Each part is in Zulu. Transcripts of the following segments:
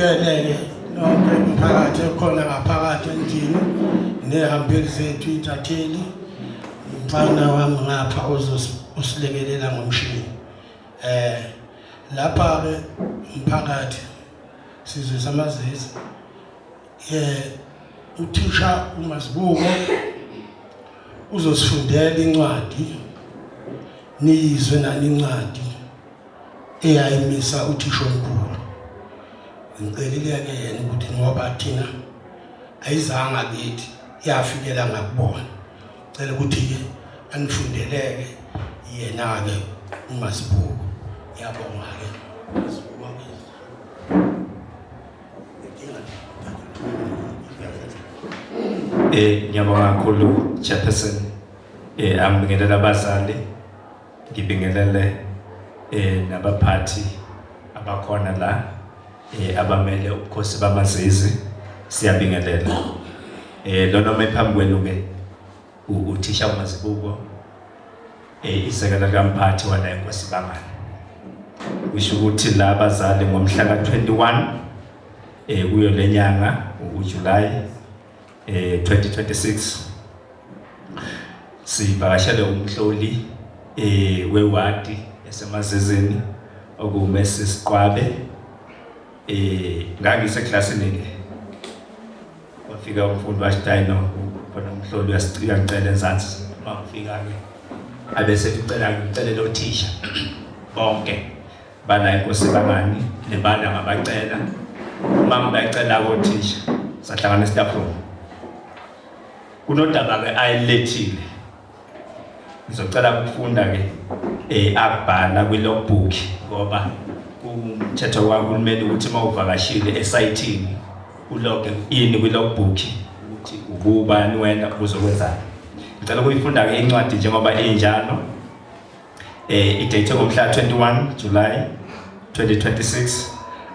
Nginamukele-ke nonke umphakathi okhona ngaphakathi endlini nehambeli zethu intatheli mfana wami ngapha osilekelela ngomshini. Lapha ke umphakathi sizwe samazezi uthisha uMazibuko uzosifundela incwadi niyizwe nani incwadi eyayimisa uthisha omkhulu. Ngicelile-ke yena ukuthi ngoba thina ayizanga kithi yafikela ngakubona, cela ukuthi-ke anifundeleke yena-ke uMazibuko. Ngiyabonga-ke Mazibuko. Ngiyabonga kakhulu Chairperson. Angibingelela abazali, ngibingelele nabaphathi abakhona la abamele ubukhosi bamaZizi, siyabingelela. Lona ome phambi kwenu ke uthisha uMazibuko, isekela likamphathi wala eNkosi Bangani. Kusho ukuthi la abazali ngomhla ka-21 kuyo lenyanga uJuly 2026 sivakashele umhloli wewadi yaseMazizini okuwuMrs Qwabe. Ngangiseklasini ke kwafika umfundi wathi hayi no, khona umhloli uyasicika, ngicela enzansi. Uma ngifika ke abese ucela ngicelele othisha bonke bala inkosi bangani nebala ngabacela. Uma ngibacela kothisha sahlangana staff room, kunodaba ke ayilethile, ngizocela ukufunda ke akubhala kwi logbook ngoba kumthetho kahulumeni ukuthi uma uvakashile esayithini uloge ini kwi logbook ukuthi ubani wena uzokwenzani. Ngicela ukuyifunda ke incwadi njengoba injalo. Idate ngomhla 21 July 2026.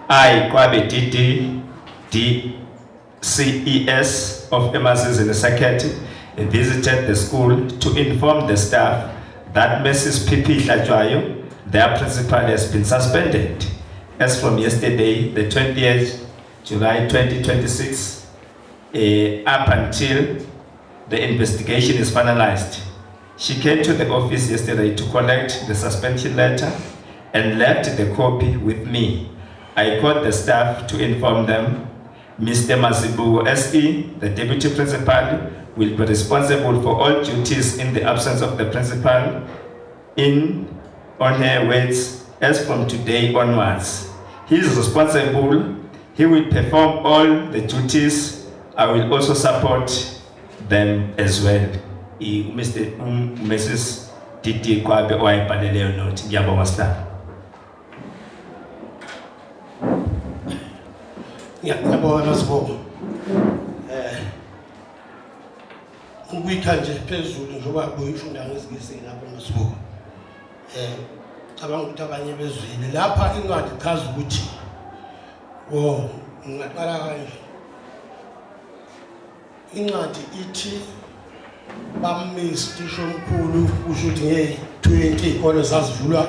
I Qwabe DD D CES of Emazizini Circuit visited the school to inform the staff that Mrs. PP Hlatshwayo, their principal, has been suspended as from yesterday, the 20th July 2026, up until the investigation is finalized. She came to the office yesterday to collect the suspension letter and left the copy with me. I called the staff to inform them Mr. Mazibuko SE, the deputy principal, will be responsible for all duties in the absence of the principal in on her words as from today onwards. He is responsible. He will perform all the duties. I will also support them as well. Mr. Mrs. Didi Qwabe owayebhaleleyo nothi. Ngiyabonga sihlalo. Ngiyabonga Mazibuko. Ukuyikha nje phezulu njengoba buyifunda ngesiNgisi lapho Mazibuko. Cabanga ukuthi abanye bezwile lapha incwadi ichaza ukuthi wo ngingaqala kanje. Incwadi ithi bamisa uthisha omkhulu, kusho ukuthi nge-20 iy'kole zazivulwa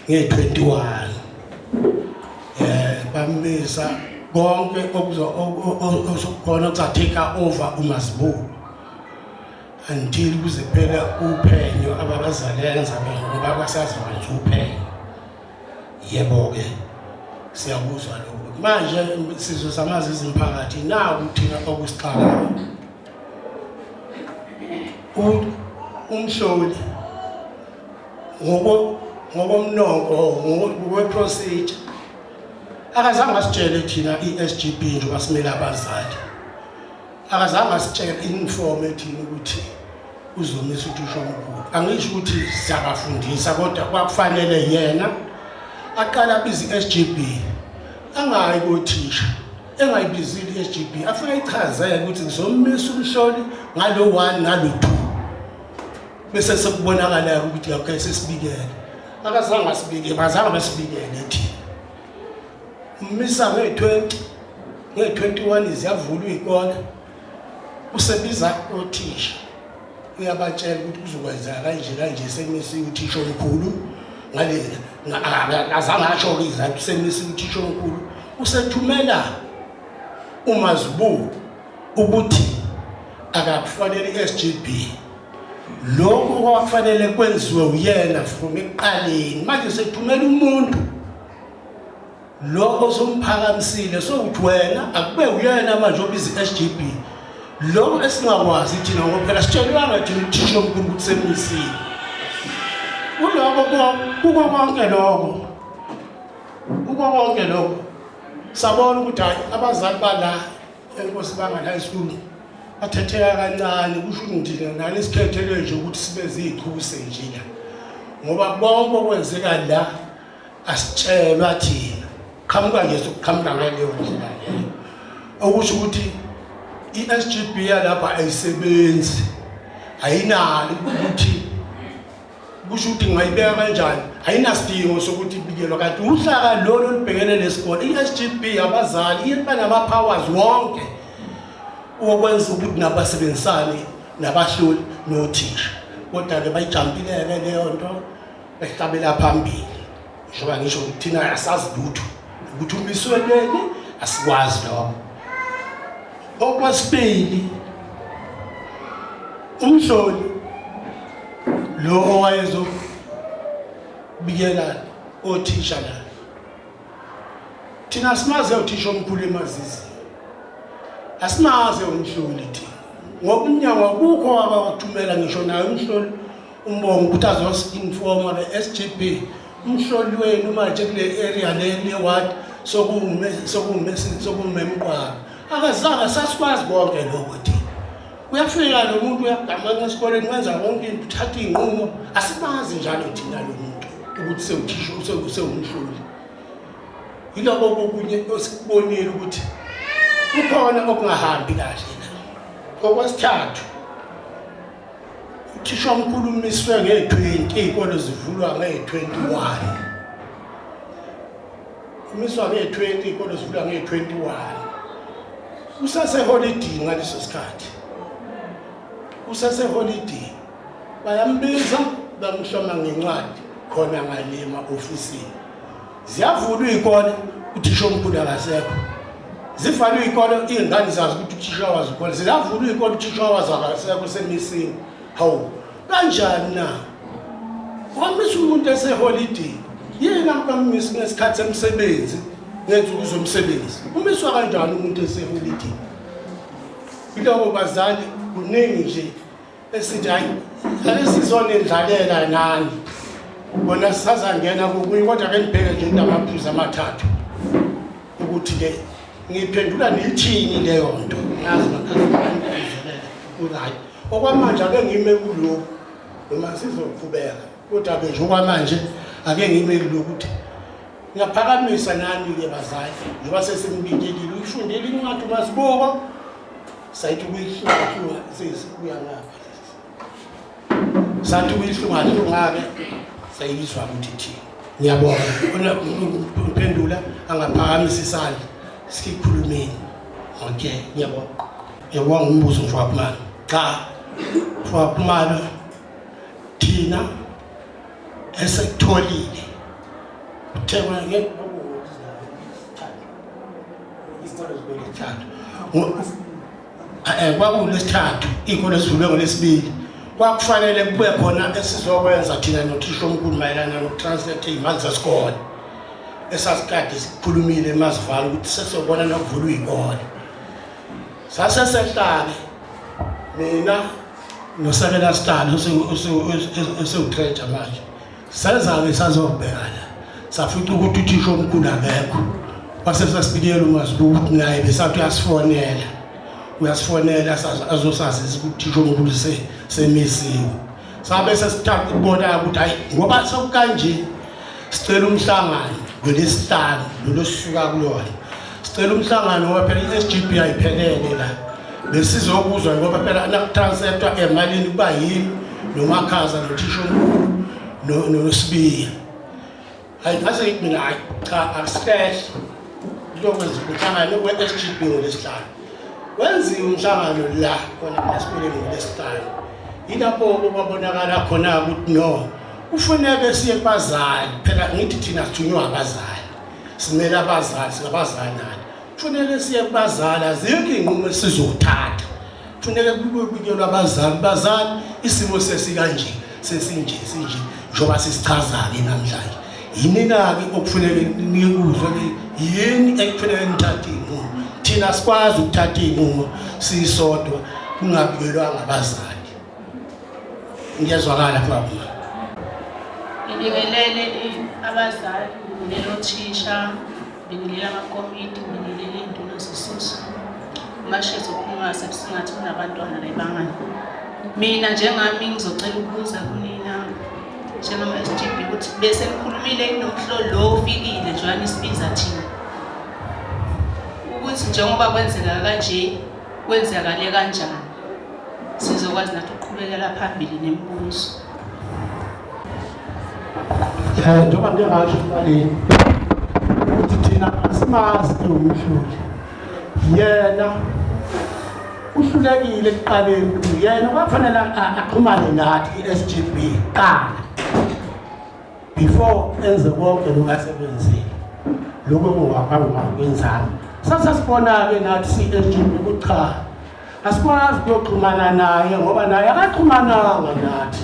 nge-21. Bamisa konke okuzokhona okuza-take over uMazibuko until kuze kuphele uphenyo ababazalenza ngoba basazoba nje uphenyo. Yebo-ke siyakuzwa lokho. Manje sizwe samazizi mphakathi naku thina okusixakayo. Umhloli ngokomnongo ngokwe-procedure akazange asitshele thina i-SGB njengoba simele abazali, akazange asitshele informe thina ukuthi uzomisa uthisha omkhulu. Angisho ukuthi siyabafundisa, kodwa kwakufanele yena aqale abize i-SGB, angayi kothisha engayibizile i-SGB, afike ayichazele ukuthi ngizomisa umhloli ngalo 1 nalo 2, bese sekubonakala ukuthi okay sesibikele. Akazange asibike, bazange basibikele thina. Umisa nge-20, nge-21 ziyavulwa iy'kole, usebiza othisha uyabatshela ukuthi kuzokwenzeka kanje kanje, semisiwe uthisha omkhulu ngale, azange asho-ke izathu, semisiwe uthisha omkhulu. Usethumela uMazibuko ukuthi akakufanele i-SGB lokhu okwakufanele kwenziwe uyena from ekuqaleni. Manje sethumela umuntu lo osumphakamisile, sokuthi wena akube uyena manje obiza i-SGB, lokho esingakwazi thina, ngoba phela sitshelwanga thina uthisha omkhulu ukuthi semisile. Kuloko kuko konke lokho, kuko konke lokho sabona ukuthi hayi, abazali bala eNkosi Banga High School bathetheka kancane. Kusho ukuthi thina nani sikhethelwe nje ukuthi sibe ziyichuse nje la, ngoba konke okwenzeka la asitshelwa thina, qhamuka nje, sokuqhamuka ngaleyo ndlela leyo, okusho ukuthi i-SGB yalapha ayisebenzi, ayinalo ukuthi, kusho ukuthi ngingayibeka kanjani, ayinasidingo sokuthi ibikelwa, kanti uhlaka lolu olubhekene nesikole, i-SGB abazali banama-powers wonke okwenza ukuthi nabasebenzisane nabahloli nothisha, kodwa-ke bayijampileke leyo nto, behlabela phambili. Njengoba ngisho ukuthi thina asazi lutho ukuthi umiswe leni, asikwazi lokho. Okwesibili, umhloli lo owayezobikela othisha la, thina simaze uthisha omkhulu emazizi, asimaze umhloli thina, ngoba umnyango akukho abawathumela ngisho naye umhloli umbongo ukuthi azosi-informa le-SGB, umhloli wenu manje kule area le le-ward sokuwumemqwaba. Akazange sasikwazi konke lokho thina. Uyafika lo muntu, uyagamanxa esikoleni, wenza konke into, uthatha iy'nqumo, asimazi njalo thina lo muntu ukuthi sewuthisha, sewumhloli. Yiloko kokunye osikubonile ukuthi kukhona okungahambi kahle la. Okwesithathu, uthisha omkhulu umiswe nge-20, iy'kole zivulwa nge-21. Umiswa nge-20, iy'kole zivulwa nge-21. Usaseholidini ngaleso sikhathi, usaseholidini, bayambiza, bamhloma ngencwadi khona ngale ema-ofisini. Ziyavulwa iy'kole, uthisha omkhulu akasekho. Zivalwe iy'kole, iy'ngane zazi ukuthi uthisha wazo khona. Ziyavulwa iy'kole, uthisha wazo akasekho, semisiwe. Hawu, kanjani na? Wamisa umuntu eseholidini, yini akamisi ngesikhathi semsebenzi, ngensuku zomsebenzi? Umiswa kanjani umuntu eseholidini? Yiloko bazali, kuningi nje esithi hayi, ake sizonendlalela nani bona, sisazangena kokunye, kodwa ke nibheke nje into amathathu ukuthi-ke ngiphendula niyithini leyo nto. Ngazi right, okwamanje ake ngime kulokhu, noma sizoqhubeka, kodwa-ke nje okwamanje ake ngime kulokhu ukuthi ngiyaphakamisa nani-ke bazali, njengoba sesimbikelile, uyifundile incwadi uMazibuko, sayithi ukuyihlungahlunga, sesibuya ngapha, sathi ukuyihlungahlunga-ke, sayizwa ukuthi thina. Ngiyabonga. Uphendula angaphakamisa isandla, sikhulumeni. Okay, ngiyabonga. Ngiyabonga umbuzo, mfowethu. Cha, mfowethu, thina esekutholile uthe ngeke kwakulesithathu iy'kole zivulwe ngolesibili, kwakufanele kube khona esizokwenza thina nothisha omkhulu mayelana nokutranslate iy'mali zesikole esasikade sikhulumile mazivala ukuthi sesobona nokuvulwa iy'kole. Sase sehlale mina nosekela sihlalo osewutreja manje, seza-ke sazobheka la, safica ukuthi uthisha omkhulu akekho. Kwase sasibikela uMazibuko ukuthi naye besathi uyasifonela, uyasifonela azosazisa ukuthi uthisha omkhulu semisiwe. Sabe sesithatha ukubona ukuthi hayi, ngoba sekukanje, sicela umhlangano ngolesihlanu lolo sisuka kulona. Sicela umhlangano ngoba phela i-SGB ayiphelele la, besizokuzwa, ngoba phela nakutransethwa emalini kuba yimi noMakhaza nothisha omkhulu noSibiya. Hayi, ngase ngithi mina hayi cha, akusihle, kuyokwenza umhlangano we-SGB ngolesihlanu. Wenziwe umhlangano la khona esikoleni ngolesihlanu, yilapho okwabonakala khona ukuthi no, kufuneke siye kubazali. Phela ngithi thina sithunywa abazali. Simele abazali, singabazali nathi. Kufanele siye kubazali, azikho iy'nqumo esizothatha. Kufuneka kubikelwe abazali, bazali isimo sesikanje, sesinje, sinje, njengoba sisichaza-ke namhlanje. Yinina-ke okufuneke nikuzwe-ke, yini ekufuneke nithathe iy'nqumo. Thina asikwazi ukuthatha iy'nqumo sisodwa kungabikelwanga abazali. Ngiyezwakala baba. Ngibingelele abazali, ngibingelele othisha, ngibingelele amakomiti, ngibingelele iy'nduna zisusu. Umashezo Khungase singathi kunabantwana la ebangani. Mina njengami ngizocela ukubuza kunina njengama-SGB ukuthi bese nikhulumile nomhloli lo ofikile njengoba nisibiza thina ukuthi njengoba kwenzeka kanje kwenzakale kanjani sizokwazi nathi ukuqhubekela phambili nemibuzo. Eh njengoba ngike ngasho ekuqaleni ukuthi thina asimazi umhloli yena uhlulekile ekuqaleni yena kwafanele axhumane nathi i-SGB kuqala before enze konke lokhu asekwenzile lokhu kungakwenzanga sasasibona-ke nathi si-SGB ukuthi cha asikwazi ukuyoxhumana naye ngoba naye akaxhumananga nathi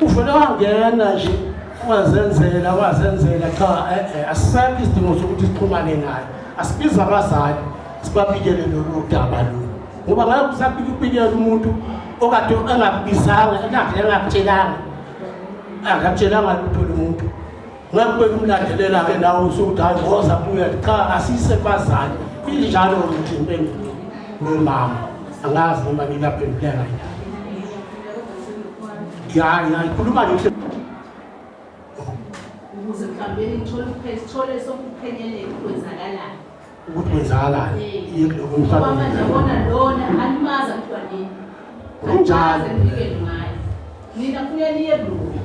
uvele wangena nje wazenzela wazenzela cha eh, eh asisekho isidingo sokuthi sixhumane naye asibize abazali sibabikele lolu daba lolu ngoba ngeke usabika ukubikela umuntu okade engakubizanga engakutshelanga akakutshelanga lutho lo muntu Ngeke ube umlandelela-ke nawe usukuthi hayi woza buya cha asiyise kubazali injalo ukuthi impendulo nomama angazi noma ngingaphenduleka yini ya ya ikhuluma nje ukuze mhlawumbe nithole sithole sokuphenyeleka kwenzakalani ukuthi kwenzakalani iye kuloko mhlawumbe manje yabona lona animazi mntwaneni kunjalo nifikele ngayo nina kufanele niye kulona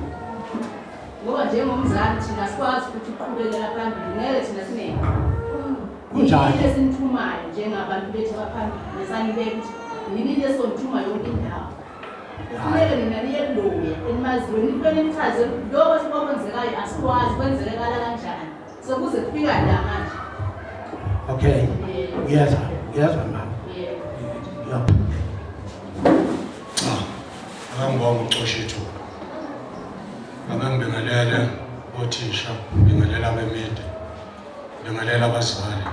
ngoba njengomzali thina sikwazi ukuthi uqhubekela phambili ngeke thina sinenqo kunjalo yini esinithumayo njengabantu bethu abaphambili nesanibeka ukuthi yini esonithuma yonke indawo kufuneke nina niye kuloya enimaziyo nifike nimchaze lokho esikwenzekayo asikwazi kwenzekekala kanjani Sekuze kufika la manje. Okay. Ngiyezwa, ngiyezwa mama. Yebo. Cha. Akangibonga ucosha ithuba. Ake ngibingelele othisha, ngibingelela abemidi, ngibingelela abazali.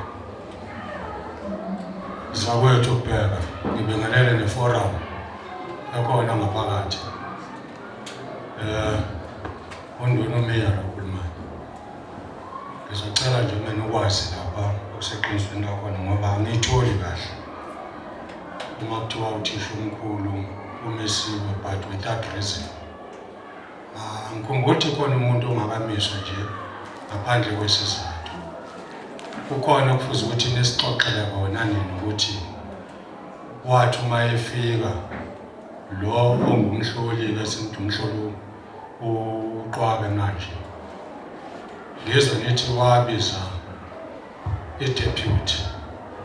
Zakwethu kubheka, ngibingelele neforum ekhona ngaphakathi. Eh uNduna uMeya lo okhulumayo. Ngizocela nje mina ukwazi lapha okuseqinisweni lakhona ngoba angiyitholi kahle. Uma kuthiwa uthisha omkhulu umisiwe but without reason. Angikhumbuli ukuthi khona umuntu ongakamiswa nje ngaphandle kwesizathu. Kukhona okufuze ukuthi nisixoxele kona nini ukuthi wathi uma efika lo ongumhloli-ke simthi umhloli uqwabe manje ngizwe nithi wabiza i-deputy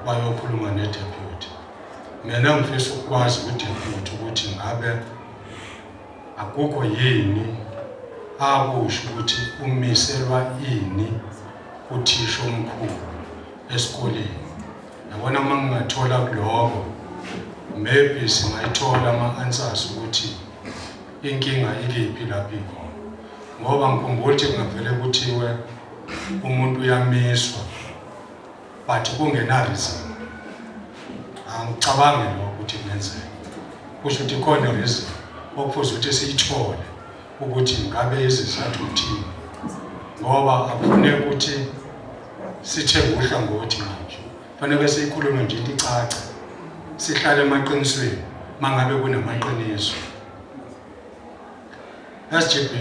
wayokhuluma ne-deputy mina ngifisa ukwazi kwi-deputy ukuthi ngabe akukho yini akusho ukuthi umiselwa ini uthisha omkhulu esikoleni yabona uma ngingathola kuloko maybe singayithola ama-answers ukuthi inkinga ikiphi lapho ikhona ngoba ngikhumbula ukuthi kungavele kuthiwe umuntu uyamiswa but kungena-reason angicabangi lokho ukuthi kungenzeka kusho ukuthi ikhona i-reason okufuze ukuthi siyithole ukuthi ngabe izizathu uthini ngoba akufuneki ukuthi sithenge uhlangothi manje fanele siyikhulume nje into icace sihlale emaqinisweni mangabe kunamaqiniso SGB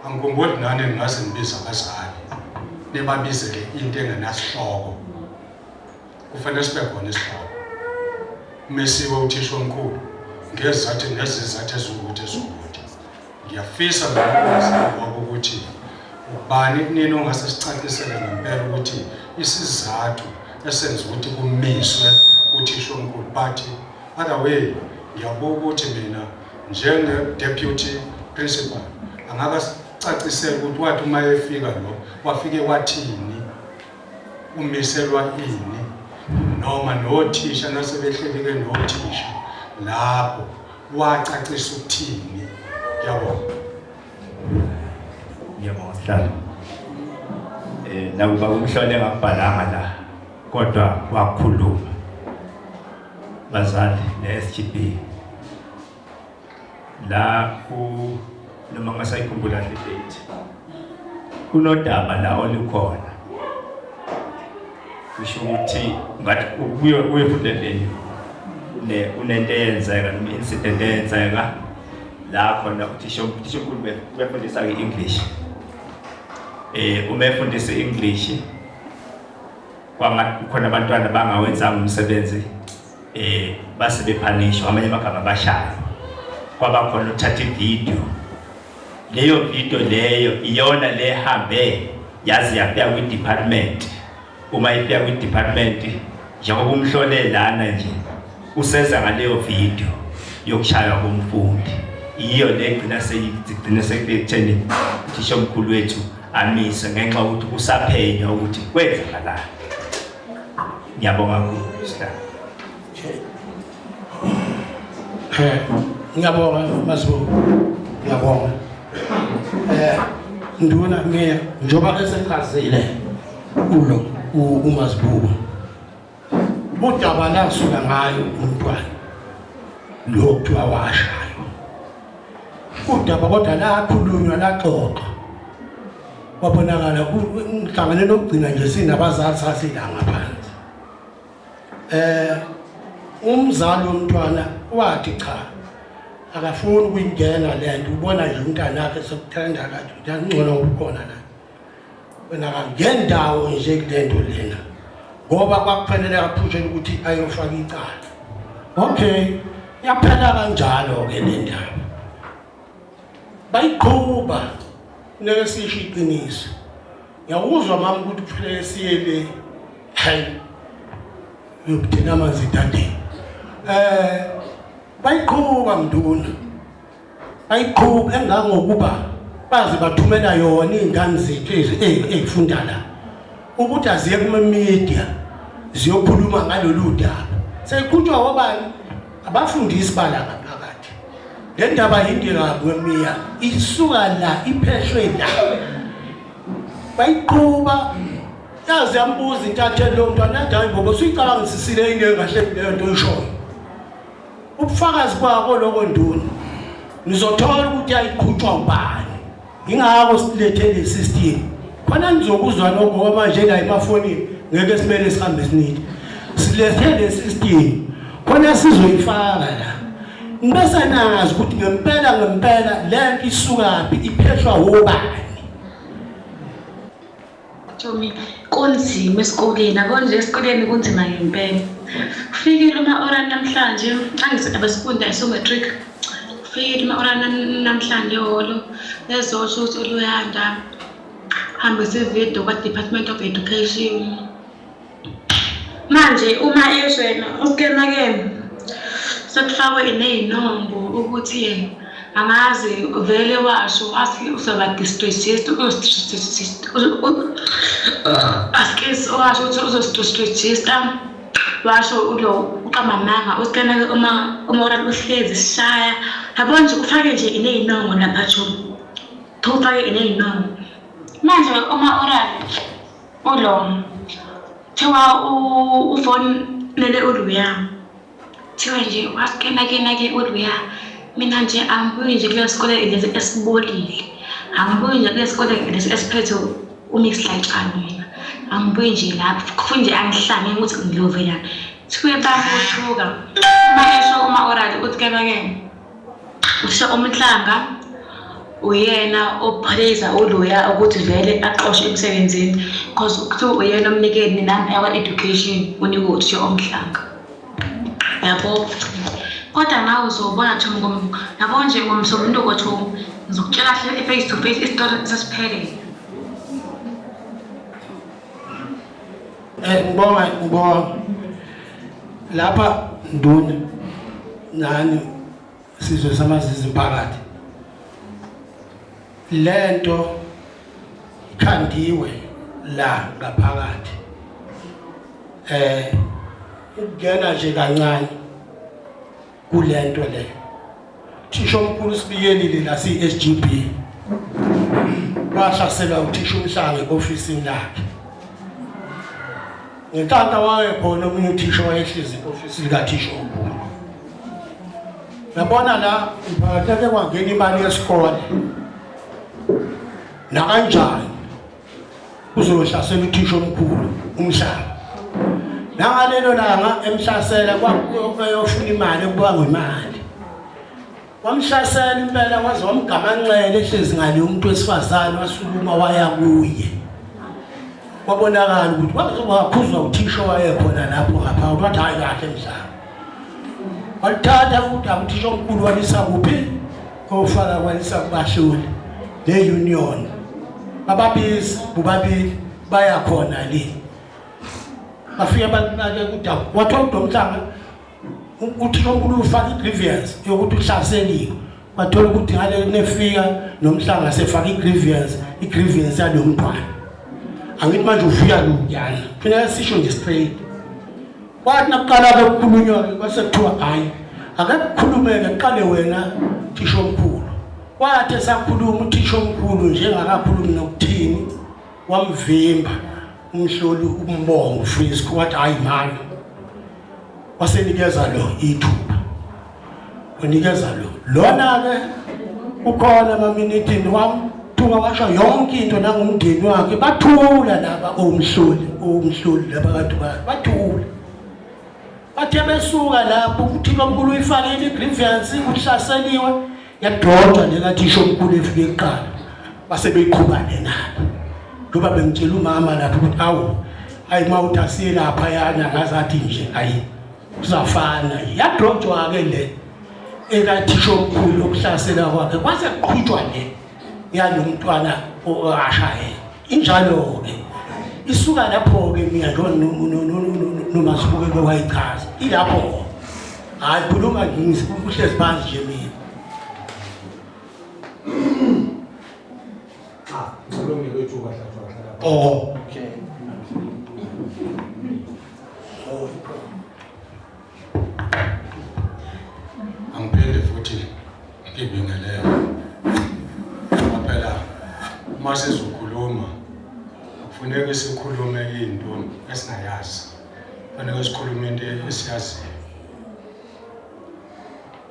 angikhumbuli nani ngingaze ngibize abazali nibabizele into engenasihloko kufanele sibe khona isihloko umesiwe uthisha omkhulu ngezizathu ngezizathu eziwukuthi eziwukuthi Ngiyafisa ngokwazi ngoba ukuthi ubani kunini ongase sicacisele ngempela ukuthi isizathu esenza ukuthi kumiswe uthisha omkhulu but other way ngiyabuka ukuthi mina njenge-deputy principal angaka Cacisela ukuthi wathi uma efika lo wafike wathini umiselwa ini noma nothisha nasebehleli ke nothisha lapho wacacisa ukuthini. Ngiyabonga. Ngiyabonga sihlalo. Nakuba umhloli engakubhalanga la kodwa wakhuluma. Bazali ne-SGB la ku noma ngasayikhumbula kahle date kunodaba la olukhona kusho ukuthi ngathi kuyo kuyo futhi le venue une unento eyenzeka noma incident eyenzeka la khona uthisha uthisha omkhulu befundisa ke English uma efundisa English kwangathi kukhona abantwana bangawenzanga umsebenzi base bephanishwa amanye amagama bashaya kwaba khona uthatha ivideo leyo video leyo iyona lehambe yazi yafika kwi-department uma ifika kwi-department njengoba umhlole lana nje useza ngaleyo video yokushaywa komfundi iyo le gcina seyigcina sekutheni uthisha omkhulu wethu amise ngenxa yokuthi kusaphenywa ukuthi kwenzakalani. Ngiyabonga kakhulu sihlalo. Ngiyabonga Mazibuko. Ngiyabonga. Nduna Meya njengoba esechazile ulo uMazibuko. Udaba lasuka ngayo umntwana lo kuthiwa washayo. Udaba kodwa lakhulunywa laxoxwa. Kwabonakala ngihlangane nokugcina nje sinabazali sasila ngaphansi. Umzali womntwana wathi cha akafuni ukuyingena lento ubona nje umntana wakhe sekuthanda kathi ngcono ukukhona la. Wena akangendawo nje kulento lena ngoba kwakufanele aphushele ukuthi ayofaka icala. Okay, yaphela kanjalo ke le ndaba. Bayiqhuba neke sisho iqiniso. Ngiyakuzwa mama ukuthi kufanele siye le hayi uyokuthena amanzi edadeni. Bayiqhuba mnduna. Bayiqhuba engangokuba baze bathumela yona iy'ngane zethu ey'funda la ukuthi aziye kuma-media ziyokhuluma ngalolu daba. Seyiqhutshwa obani? Abafundisi bala ngaphakathi. Le ndaba yinde kabi wemiya isuka la iphehlwe la. Bayiqhuba yaze yambuza intatheli lo mntwana yathi hayi ngoba usuyicabangisisile into engahle leyo nto oyishoyo. Ubufakazi kwako lokho nduna nizothola ukuthi ayiqhutshwa ubani. Ingakho silethe le system. Khona nizokuzwa lokho ngoba manje la emafonini ngeke simele sihambe sinide. Silethe le system khona sizoyifaka la. Bese nazi ukuthi ngempela ngempela lento isukaphi iphehlwa obani. Chomi, kunzima esikoleni, yabo nje esikoleni kunzima ngempela. Kufikile uma-oral namhlanje, angithi abesifunda eso-matric. Kufikile uma-oral namhlanje ehholo, ezosho ukuthi uLuyanda hambise ividiyo kwa-Department of Education. Manje uma esho yena uSkemakema sekufakwe ney'nombo ukuthi angazi vele washo athi uzoba distressist askis washo ukuthi uzosidistressista washo ulo uqamba amanga uSkemakema uma uma uhlezi sishaya yabo nje ufake nje ney'nongo lapha Chomi ufake ney'nongo manje uma oral ulo kuthiwa ufonele uLuya kuthiwa nje wasikenakenake uLuya mina nje angibuyi nje kule sikole lesi esibolile angibuyi nje kule sikole lesi esiphethe uMiss Hlatshwayo mina angibuyi nje lapho futhi nje angihlangene ukuthi ngiyovelana kuthiwe bamothuka uma esho uma oral uthi kena-ke usho uMhlanga uyena opholisa uLuya ukuthi vele axoshwe emsebenzini cause kuthiwa uyena omnikeli nenamba yakwa-education unikwe uthisha oMhlanga yabo. Kodwa nawe uzobona Chomi yabo nje ngomsombuluko Chomi ngizokutshela kahle face to face isitori sesiphelele. Ngibonga ngibonga lapha nduna nani sizwe samazizi mphakathi. Lento ikhandiwe la ngaphakathi. Ukungena nje kancane kulento le. Thisha omkhulu sibikelile la si-SGB. Wahlaselwa uthisha uMhlanga e-ofisini lakhe. Ngenhlanhla wayekhona omunye uthisha owayehlezi e-ofisini likathisha omkhulu. Yabona la mphakathi kwangena imali yesikole. Nakanjani uzohlasela uthisha omkhulu uMhlanga. Nangalelo langa emhlasela kwakuyofuna imali ekubangwa imali. Wamhlasela impela waze wamgamanxela ehlezi ngale umuntu wesifazane wasukuma waya kuye. Kwabonakala ukuthi waze wakhuzwa uthisha owayekhona lapho ngaphakathi wathi hayi kahle mhlaba. Walithatha futhi uthisha omkhulu walisa kuphi? Kofaka walisa kubahloli le union. Bababiza bobabili baya khona le. Bafike banake ukuthi wathola uDomhlanga uthisha omkhulu ufaka i-grievance yokuthi uhlaseliwe bathola ukuthi ngale nefika nomhlanga sefaka i-grievance i-grievance yalo mntwana angithi manje ufika lokuyana kufuneka sisho nje straight kwathi nakuqala-ke kukhulunywa-ke kwase kuthiwa hhayi ake kukhulumeke kuqale wena thisha omkhulu kwathi esakhuluma uthisha omkhulu njengakakhulumi nokuthini wamvimba umhloli umbongo Frisco wathi hayi mani wasenikeza lo ithuba wanikeza lo lona-ke ukhona emaminithini wamthuka washo yonke into nangumndeni wakhe bathula laba omhloli omhloli laba kade bathula bathe besuka lapho ukuthi lomkhulu uyifakile i-grievance uhlaseliwe yadodwa le kathisha omkhulu efike kuqala base beyiqhuba lena-ke njengoba bengitshela umama lapho ukuthi awu ayi uma uthi asiye lapha yana ngazathi nje ayi kuzafana yadrojwa-ke le ekathisha omkhulu okuhlasela kwakhe kwase kuqhutshwa le yalo mntwana ashaye injalo-ke isuka lapho-ke mina nomazibuke wayichaza ilapho hayi khuluma uhlezi phansi nje mina Cha, ngicela unginike ithuba hlatshwa hlala. Oh, okay. Oh, Angiphinde futhi ngibingelele. Phela uma sizokhuluma kufuneka sikhulume into esingayazi. Kufanele sikhulume into esiyaziyo.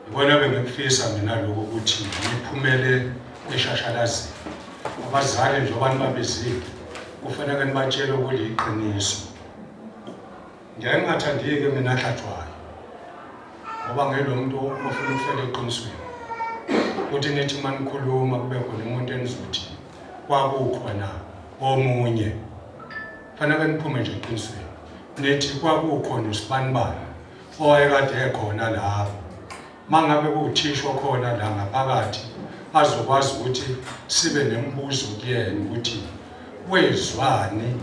Ngibona bengikufisa mina lokho ukuthi niphumele eshashalazini. Abazali njengoba nibabizile kufanele nibatshele okuliqiniso. Ngiyaye ngingathandike mina hlatshwayo ngoba ngelo muntu ofuna ukufela eqinisweni. Kuthi nithi uma nikhuluma kube khona umuntu enizothi kwakukhona omunye. Kufanele niphume nje eqinisweni. Nithi kwakukhona usibanibani owayekade ekhona lapho mangabe kuwuthisha okhona la ngaphakathi azokwazi ukuthi sibe nemibuzo kuyena ukuthi wezwani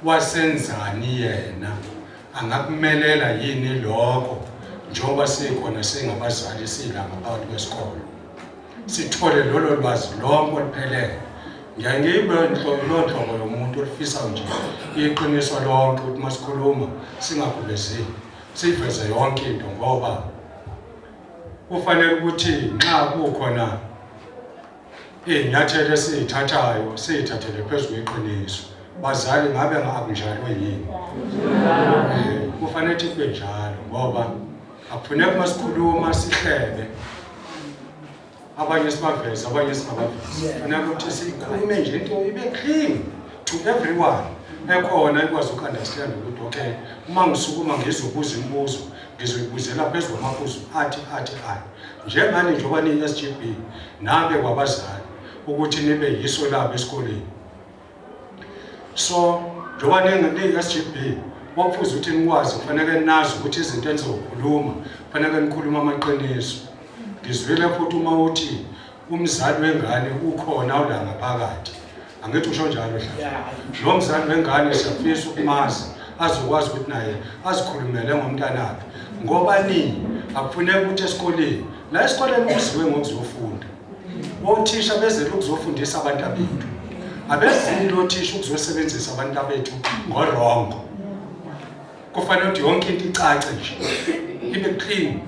wasenzani yena angakumelela yini lokho njengoba sikhona singabazali sila ngaphakathi kwesikole sithole lolo lwazi lonke oluphelele ngiyaye ngibe loo nhlobo yomuntu olufisa nje iqiniso lonke ukuthi uma sikhuluma singagubezeli siyiveze yonke into ngoba kufanele ukuthi nxa kukhona iy'nyathelo esiyithathayo siyithathele phezu kweqiniso bazali ngabe akunjalo yini kufanele ukuthi kube njalo ngoba akufuneki uma sikhuluma sihlebe abanye sibaveze abanye singabavezi kufuneka ukuthi sikhulume nje into ibe clean to everyone ekhona ikwazi uku-understand ukuthi okay uma ngisukuma ngizobuza imibuzo ngizoyibuzela phezu kwamaphuzu athi athi athi njengani njengoba niyi-s g b nabe kwabazali ukuthi nibe yiso labo esikoleni so njengoba niyi-SGB kwakufuze ukuthi nikwazi kufanele nazi ukuthi izinto enizokhuluma kufanele nikhulume amaqiniso ngizwile futhi uma uthi umzali wengane ukhona ula ngaphakathi angithi usho njalo hlala lo mzali wengane siyafisa ukumazi azokwazi ukuthi naye azikhulumele ngomntanakhe ngoba nini akufuneki ukuthi esikoleni la esikoleni kuziwe ngokuzofunda. Othisha bezele ukuzofundisa abantu abethu. Abezile othisha ukuzosebenzisa abantu abethu ngorongo. Kufanele ukuthi yonke into icace nje. Ibe clean.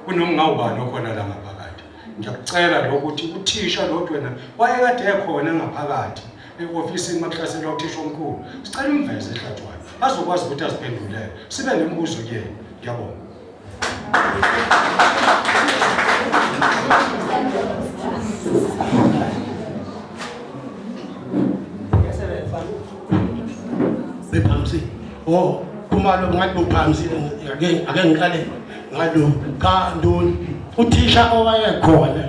Kunoma ngawubani okhona la ngaphakathi. Ngiyakucela lokho ukuthi uthisha lo wena wayekade ekhona ngaphakathi e-ofisini makuhlaselwa uthisha omkhulu. Sicela umveze ehlathwayo. Azokwazi ukuthi aziphendulele. Sibe nemibuzo kuyena. Ngiyabonga. Bephambisile. Oh, Khumalo ngathi bophambisile ake ake ngiqale ngalo cha ndoni. Uthisha owayekhona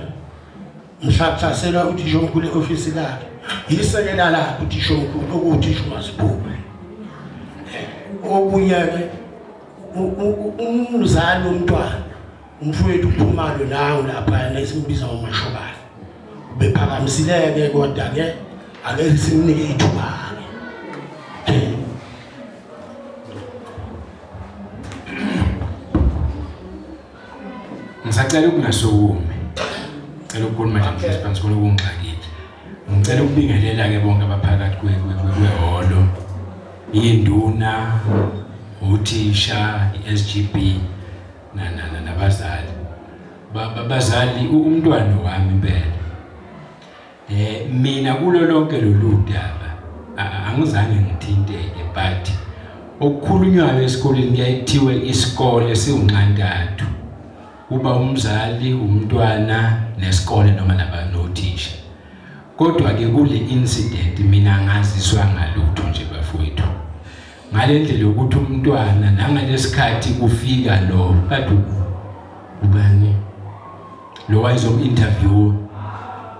mhla kuhlaselwa uthisha omkhulu e-ofisi lakhe yisekela lakhe uthisha omkhulu okuwuthisha uMasibuku. Okunye-ke umzali womntwana umfowethu uphumalo nangu laphayana esimbiza ngomashobane bephakamisileke kodwa-ke ake simnike ithuba-ke. Ngisacela ukungasukumi. Ngicela ukukhuluma nje ngihlezi phansi khona okungixakile. Ngicela ukubingelela-ke bonke abaphakathi kwehholo. Induna, uthisha, i-SGB nabazali. Bazali umntwana wami impela. Eh mina kulo lonke lolu daba angizange ngithinteke but okukhulunywayo esikoleni kuyaye kuthiwe isikole siwunxantathu. Kuba umzali, umntwana nesikole noma nothisha. Kodwa ke kule incident mina angaziswa ngalutho nje bafowethu. Ngale ndlela yokuthi umntwana nangalesikhathi kufika lo kade ubani lo wayezom-interview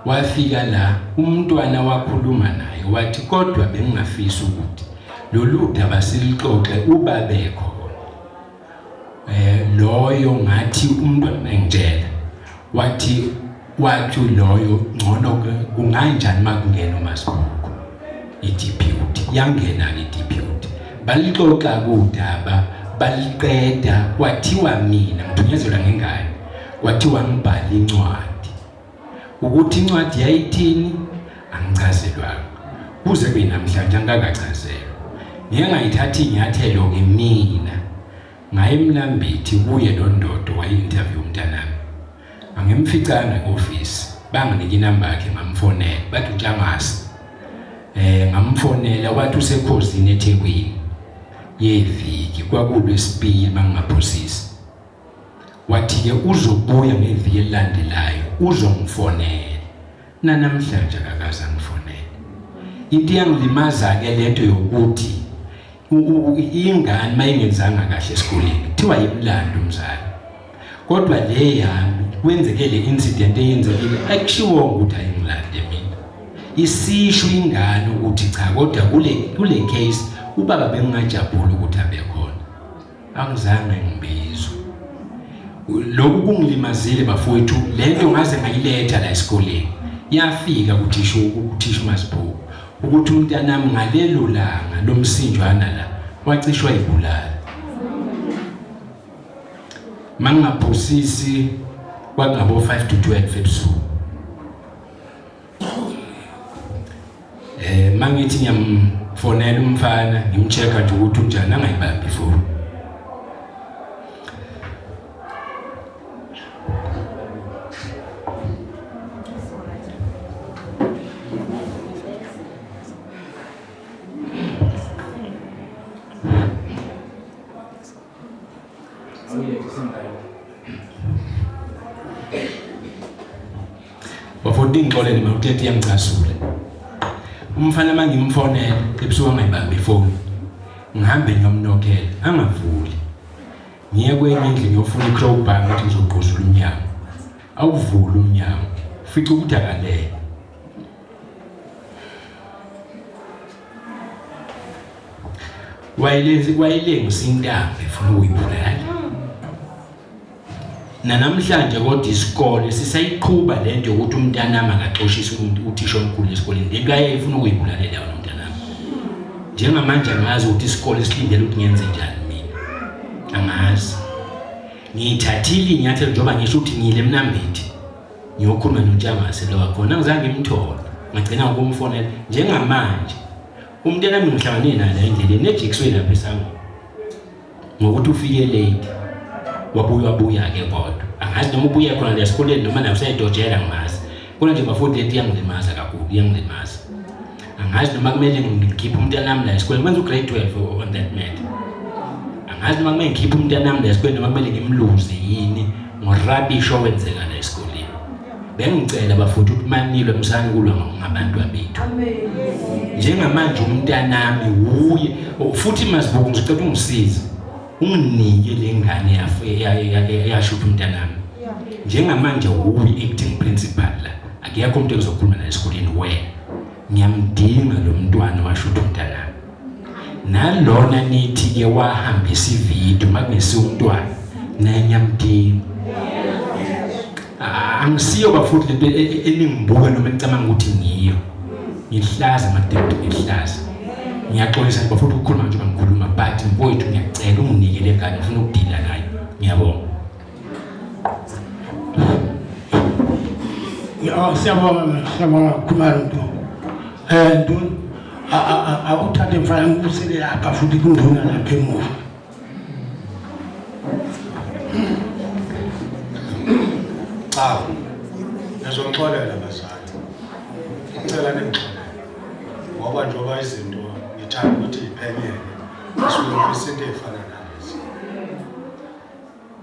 wafika la umntwana wakhuluma naye wathi kodwa bengingafisi ukuthi lolu daba silixoxe ubabekho eh loyo ngathi umntwana engitshela wathi wathi loyo ngcono kunganjani makungena uMasibuko i-deputy yangena ke i-deputy balixoxa kudaba baliqeda kwathiwa mina ngithunyezelwa ngengane kwathiwa ngibhale incwadi Ukuthi incwadi yayithini angichazelwanga. Kuze kube namhlanje angikakachazelwa. Ngike ngayithatha inyathelo-ke mina ngaye eMnambithi kuye lo ndodo waye-interview umntanami. Angimficanga e-ofisi, banginika inamba yakhe ngamfonela, bathi uNtshangase. Eh ngamfonela wathi usekhosini eThekwini yeviki kwakulwesibili mangingaphosisi. Wathi-ke uzobuya ngeviki elilandelayo uzongifonela. Nanamhlanje akakaze angifonele. Into iyangilimaza-ke lento yokuthi ingane uma ingenzanga kahle esikoleni kuthiwa yimlando umzali. Kodwa le yami kwenzeke le incident eyenzekile akushiwongo ukuthi ayingilande mina. Isisho ingane ukuthi cha kodwa kule kule case ubaba bengingajabuli ukuthi abe khona. Angizange ngibizwe. Lokhu kungilimazile bafowethu, lento ngaze ngayiletha la esikoleni. Yafika kuthisha ukuthisha uMazibhuku ukuthi umntanami ngalelo langa lomsinjwana la wacishwa ibulala. Mangingaphosisi kwakungabo 5 to 12 ebusuku. Eh mangithi ngiyamfonela umfana ngimcheck nje ukuthi unjani angayibambi ifoni. Bafoti ngixolele mina utete iyangicasula. Umfana mangimfonela ebusuku angayibambi ifoni. Ngihambe ngiyomnokela angavuli. Ngiye kwenye indlu ngiyofuna i-crowbar ngathi ngizogquzula umnyango. Awuvuli umnyango. Fica ukuthi akalele. Wayelenzi wayelengisa intambo efuna ukuyibulala. Nanamhlanje kodwa isikole sisayiqhuba lento yokuthi umntanami akaxoshise umuntu uthisha omkhulu esikoleni. Lento ayefuna ukuyibulalela yona umntanami. Njengamanje angazi ukuthi isikole silindele ukuthi ngenze njani mina. Angazi. Ngiyithathile inyathelo njengoba ngisho ukuthi ngiyile eMnambithi. Ngiyokhuluma noNtshangase lo wakhona angizange ngimthole. Ngagcina ngokumfonela njengamanje. Umntanami ngihlangane naye la endleleni ejikiswe lapha esangweni. Ngokuthi ufike late. Wabuya wabuya-ke kodwa. Angazi noma ubuye khona la esikoleni noma naye usayidojela ngimazi. Kodwa nje bafowethu lento iyangilimaza kakhulu, iyangilimaza. Angazi noma kumele ngikhiphe umntanami la esikoleni, kwenza u-grade 12 on that matter. Angazi noma kumele ngikhiphe umntanami la esikoleni noma kumele ngimluze yini ngo-rubbish owenzeka la esikoleni. Bengicela bafowethu ukuthi manilwe musani kulwa ngabantu abethu. Njengamanje umntanami wuye futhi Mazibuko ngizocela ungisize unginike le ngane yasho ukuthi umntanami njengamanje wuye acting principal la akekho umuntu engizokhuluma naye esikoleni wena ngiyamdinga lo mntwana washo ukuthi umntanami nalona nithi ke wahambisa ividiyo makungesiyo umntwana naye ngiyamdinga angisiyo bafuthi lento e, e, eningibuka noma enicabanga ukuthi ngiyo ngihlaza madoda ngihlaza ngiyaxolisa nje bafuthi ukukhuluma njengoba ngikhuluma but mfowethu ngiyacela unginike le ngane ngifuna ukudila nayo ngiyabonga Ya siyabonga siyabonga Khumalo Ntombi. Eh Nduna akuthathe mfana ngibusele lapha futhi kunduna lapha emuva. Cha. Ngizongixolela bazali. Ngicela ningixolele. Ngoba njengoba izinto ngithanda ukuthi iphenyeke. Ngisuke ngifisa into efana nalezi.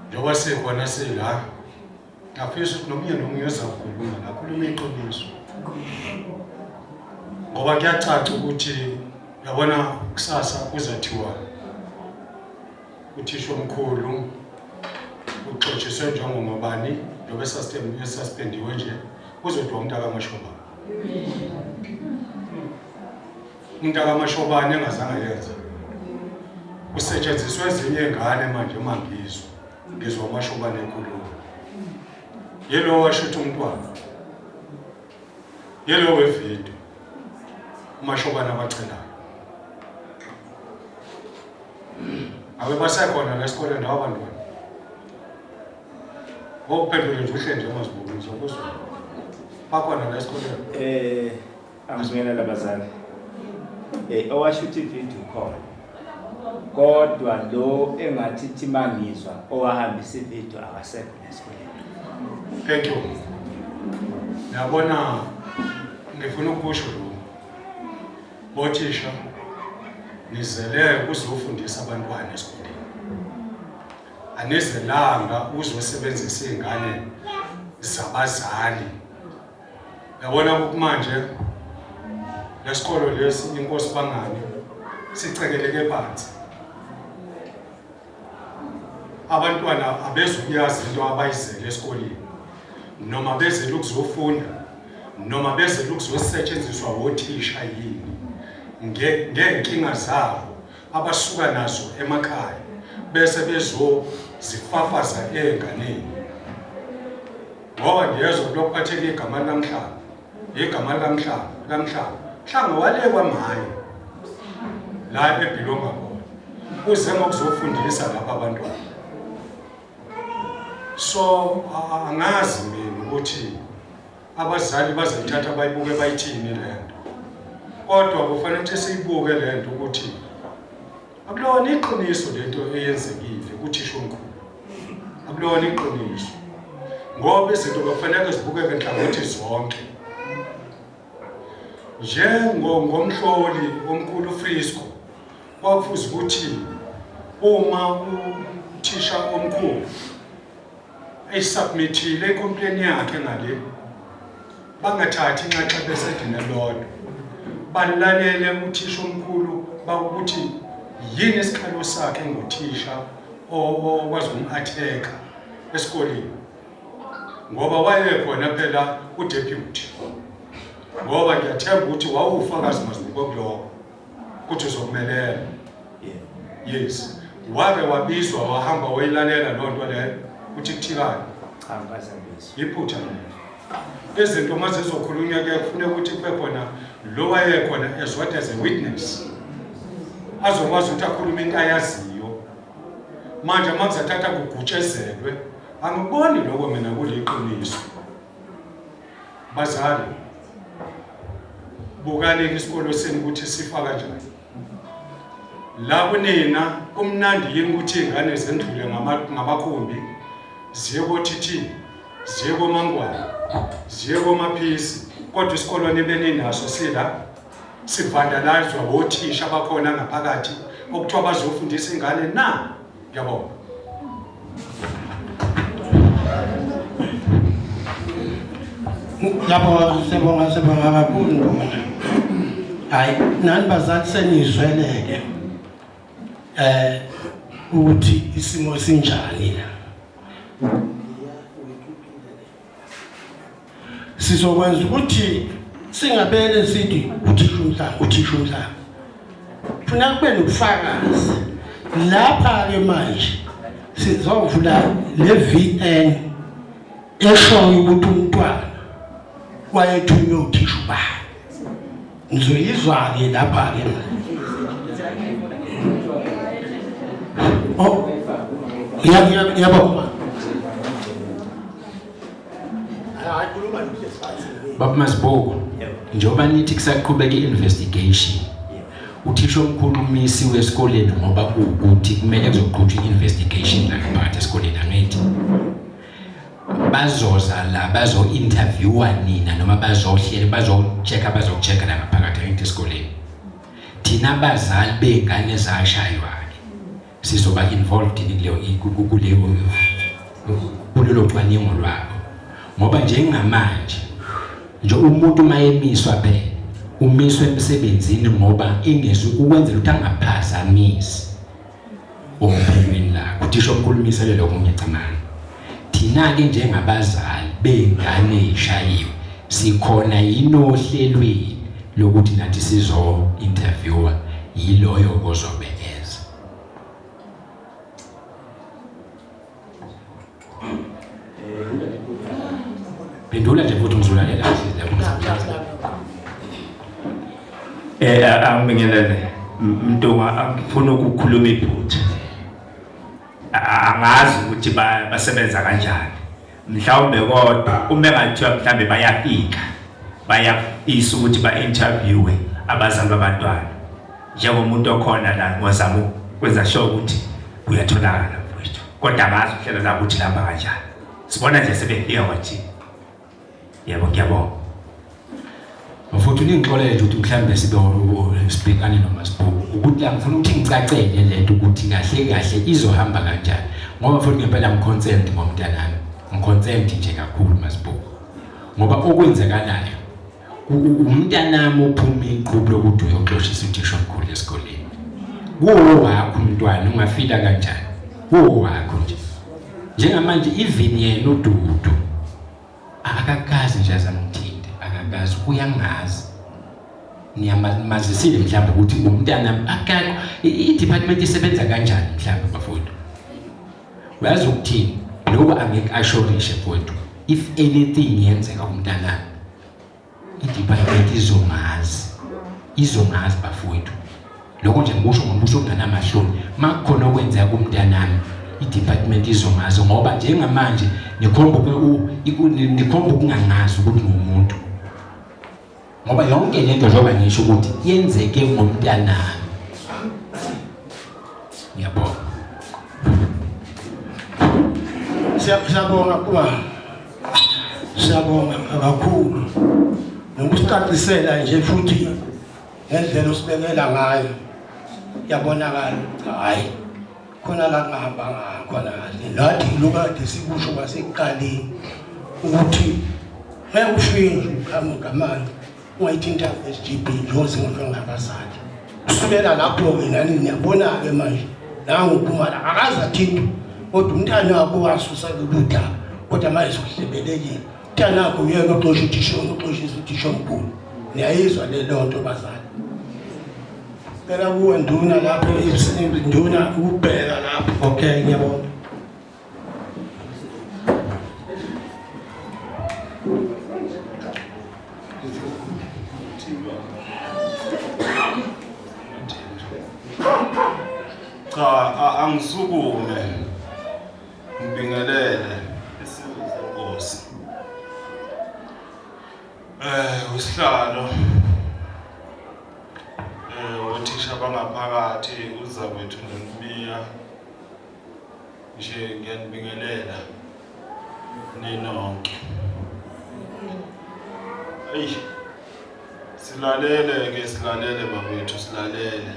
Njengoba sikhona sila ngiyafisa ukuthi nomunye nomunye ozakhuluma nakhuluma iqiniso ngoba kuyacaca ukuthi yabona kusasa kuzathiwa uthisha omkhulu uxotshiswe njengomabani njengoba esaspendiwe nje kuzothiwa umuntu akamashobane umuntu akamashobane engazange yenze kusetshenziswa ezinye iy'ngane manje uma ngizwa ngizwa umashobane ekhuluma yilo washutha umntwana yilo wevidiyo umashobane abacelayo abe basekhona la esikoleni ndawo abantwana ngokuphendule nje uhle nje mazibuko ngizokuzwa bakhona la esikoleni eh Angibingelele abazali. Eh owashutha ivideo ukhona. Kodwa lo engathi thi mangizwa owahambisa ivideo akasekho esikoleni. Thank you. Yabona ngifuna ukusho lokhu. Bothisha nizele ukuzofundisa abantwana esikoleni. Anizelanga ukuzosebenzisa izingane zabazali Yabona kumanje lesikolo lesi inkosi bangani sicekeleke phansi. Abantwana abezukuyazi into abayizele esikoleni noma bezele ukuzofunda noma bezele ukuzosetshenziswa wothisha yini ngeenkinga zabo abasuka nazo emakhaya bese bezozifafaza ey'nganeni. Ngoba ngiyezwa kulokuphatheka igama likamhlanga igama likamhlanga likamhlanga mhlanga walekwa maye la ebhilonga khona uze ngokuzofundisa lapha abantwana so angazi mina ukuthi abazali bazoyithatha bayibuke bayithini le nto kodwa kufanele ukuthi siyibuke le nto ukuthi Akulona iqiniso lento eyenzekile kuthisha omkhulu. Akulona iqiniso. Ngoba izinto kufanele zibukeke nhlangothi zonke. Njengomhloli omkhulu uFrisco kwakufuze ukuthi uma uthisha omkhulu eyisubmithile icomplaint yakhe ngale bangathathi inxaxheba esedini elodwa balalele uthisha omkhulu bakuthi yini isikhalo sakhe ngothisha okwazi ukum-attack esikoleni ngoba wayekhona phela udeputy ngoba ngiyathemba ukuthi wawufakazi mazibuko kuloko ukuthi uzokumelela yes wake wabizwa wahamba wayilalela loo nto leyo ukuthi kuthikani cha ngikazabizwa iphutha lelo izinto uma zizokhulunywa ke kufuneka ukuthi kube khona lo wayekhona as what as a witness azokwazi ukuthi akhulume into ayaziyo manje uma kuzathatha kugutshezelwe angikuboni lokho mina kuliqiniso. Bazali, bukani isikolo senu ukuthi sifa kanjani. La kunina kumnandi yini ukuthi iy'ngane zendlule ngamakhumbi ziye ko-TT, ziye koMangwane, ziye koMaphisi, kodwa isikolo nibe ninaso sila sivandalizwa wothisha abakhona ngaphakathi okuthiwa bazofundisa ingane na? Ngiyabonga. Ngiyabonga, siyabonga, siyabonga kakhulu Nduna. Hayi, nani bazali senizweleke eh ukuthi isimo sinjani la. Sizokwenza ukuthi singabele sithi uthisha umhlanga, uthisha umhlanga. Funa kube nobufakazi. Lapha-ke manje sizovula le VN eshoyo ukuthi umntwana wayethunywe uthisha ubani. Ngizoyizwa-ke lapha-ke Oh, yabo. Baba Masiboko, njengoba nithi kusaqhubeka i-investigation, uthisha omkhulu umisiwe esikoleni ngoba kuwukuthi kumele kuzoqhutshwa i-investigation la phakathi esikoleni angithi? Bazoza la bazo-interviewa nina noma bazohlela bazo-check-a bazo-check-a la ngaphakathi angithi esikoleni. Thina abazali bey'ngane ezashaywa-ke sizoba involved yini kuleyo kuleyo kulolo cwaningo lwabo ngoba njengamanje nje umuntu uma emiswa phela umiswa emsebenzini ngoba ingezwe ukwenzela ukuthi angaphazamisi ophenyweni lakho uthisha omkhulu umisele lokho ngiyacabanga thina-ke njengabazali bey'ngane ey'shayiwe sikhona yini ohlelweni lokuthi nathi sizo-interviewa yiloyo kozobe eza. Phendula nje futhi ngizolalela kahle. Eh angibingelele Mntungwa angifuni ukukhuluma iphutha. Angazi ukuthi basebenza kanjani. Mhlawumbe kodwa uma engathiwa mhlawumbe bayafika bayafisa ukuthi ba-interviewe abazali babantwana njengomuntu okhona la ngozama ukwenza sure ukuthi kuyatholakala mfowethu kodwa angazi uhlelo labo ukuthi lihamba kanjani sibona nje sebefika kwathina Yebo ngiyabonga. Mfowethu ningixolele nje ukuthi mhlawumbe sibe sibhekane noMasibuku ukuthi la ngifuna ukuthi ngicacele lento ukuthi kahle kahle izohamba kanjani ngoba futhi ngempela ngiconcerned ngomntanami ngiconcerned nje kakhulu Masibuku ngoba okwenzakalayo umntanami uphuma iqhubu lokuthi uyoxoshisa uthisha omkhulu esikoleni kuwo wakho umntwana ungafila kanjani kuwo wakho nje njengamanje even yena uDudu akakazi nje azamthinte akakazi uyangazi niyamazisile mhlawumbe ukuthi umntana akakho i-department isebenza kanjani mhlawumbe bafowethu uyazi ukuthini lokhu angeke ashorishe mfowethu if anything yenzeka kumntanami i-department izongazi izongazi bafowethu lokho nje ngikusho ngombuso okunganamahloni makukhona okwenzeka kumntanami i-department izongazi ngoba njengamanje nikhomba nikhomba ukungangazi ukuthi ngumuntu ngoba yonke lento njengoba ngisho ukuthi yenzeke ngomntanami ngiyabonga siyabonga kuba siyabonga kakhulu nokusicacisela nje futhi ngendlela osibekela ngayo yabonakala ukuthi hhayi khona la kungahambanga khona kahle nathi lokade sikusho kwasekuqaleni ukuthi ngeke ufike nje uqhamuka manje ungayithinta SGB njengoba singabazali kusukela lapho-ke nani niyabona-ke manje nangu uphuma la akaze athintwe kodwa umntana wakho wasusa lolu daba kodwa manje sekuhlebelekile umntana wakho uyena oxosha uthisha oxoshisa uthisha omkhulu niyayizwa le nto bazali cela kuwe nduna lapho nduna ukubheka lapho okay ngiyabonga Cha angisukume ngibingelele isizwe senkosi. Usihlalo othisha bangaphakathi uzakwethu noNmiya nje ngiyanibingelela ninonke. Eyi silalele ke silalele bakwethu silalele.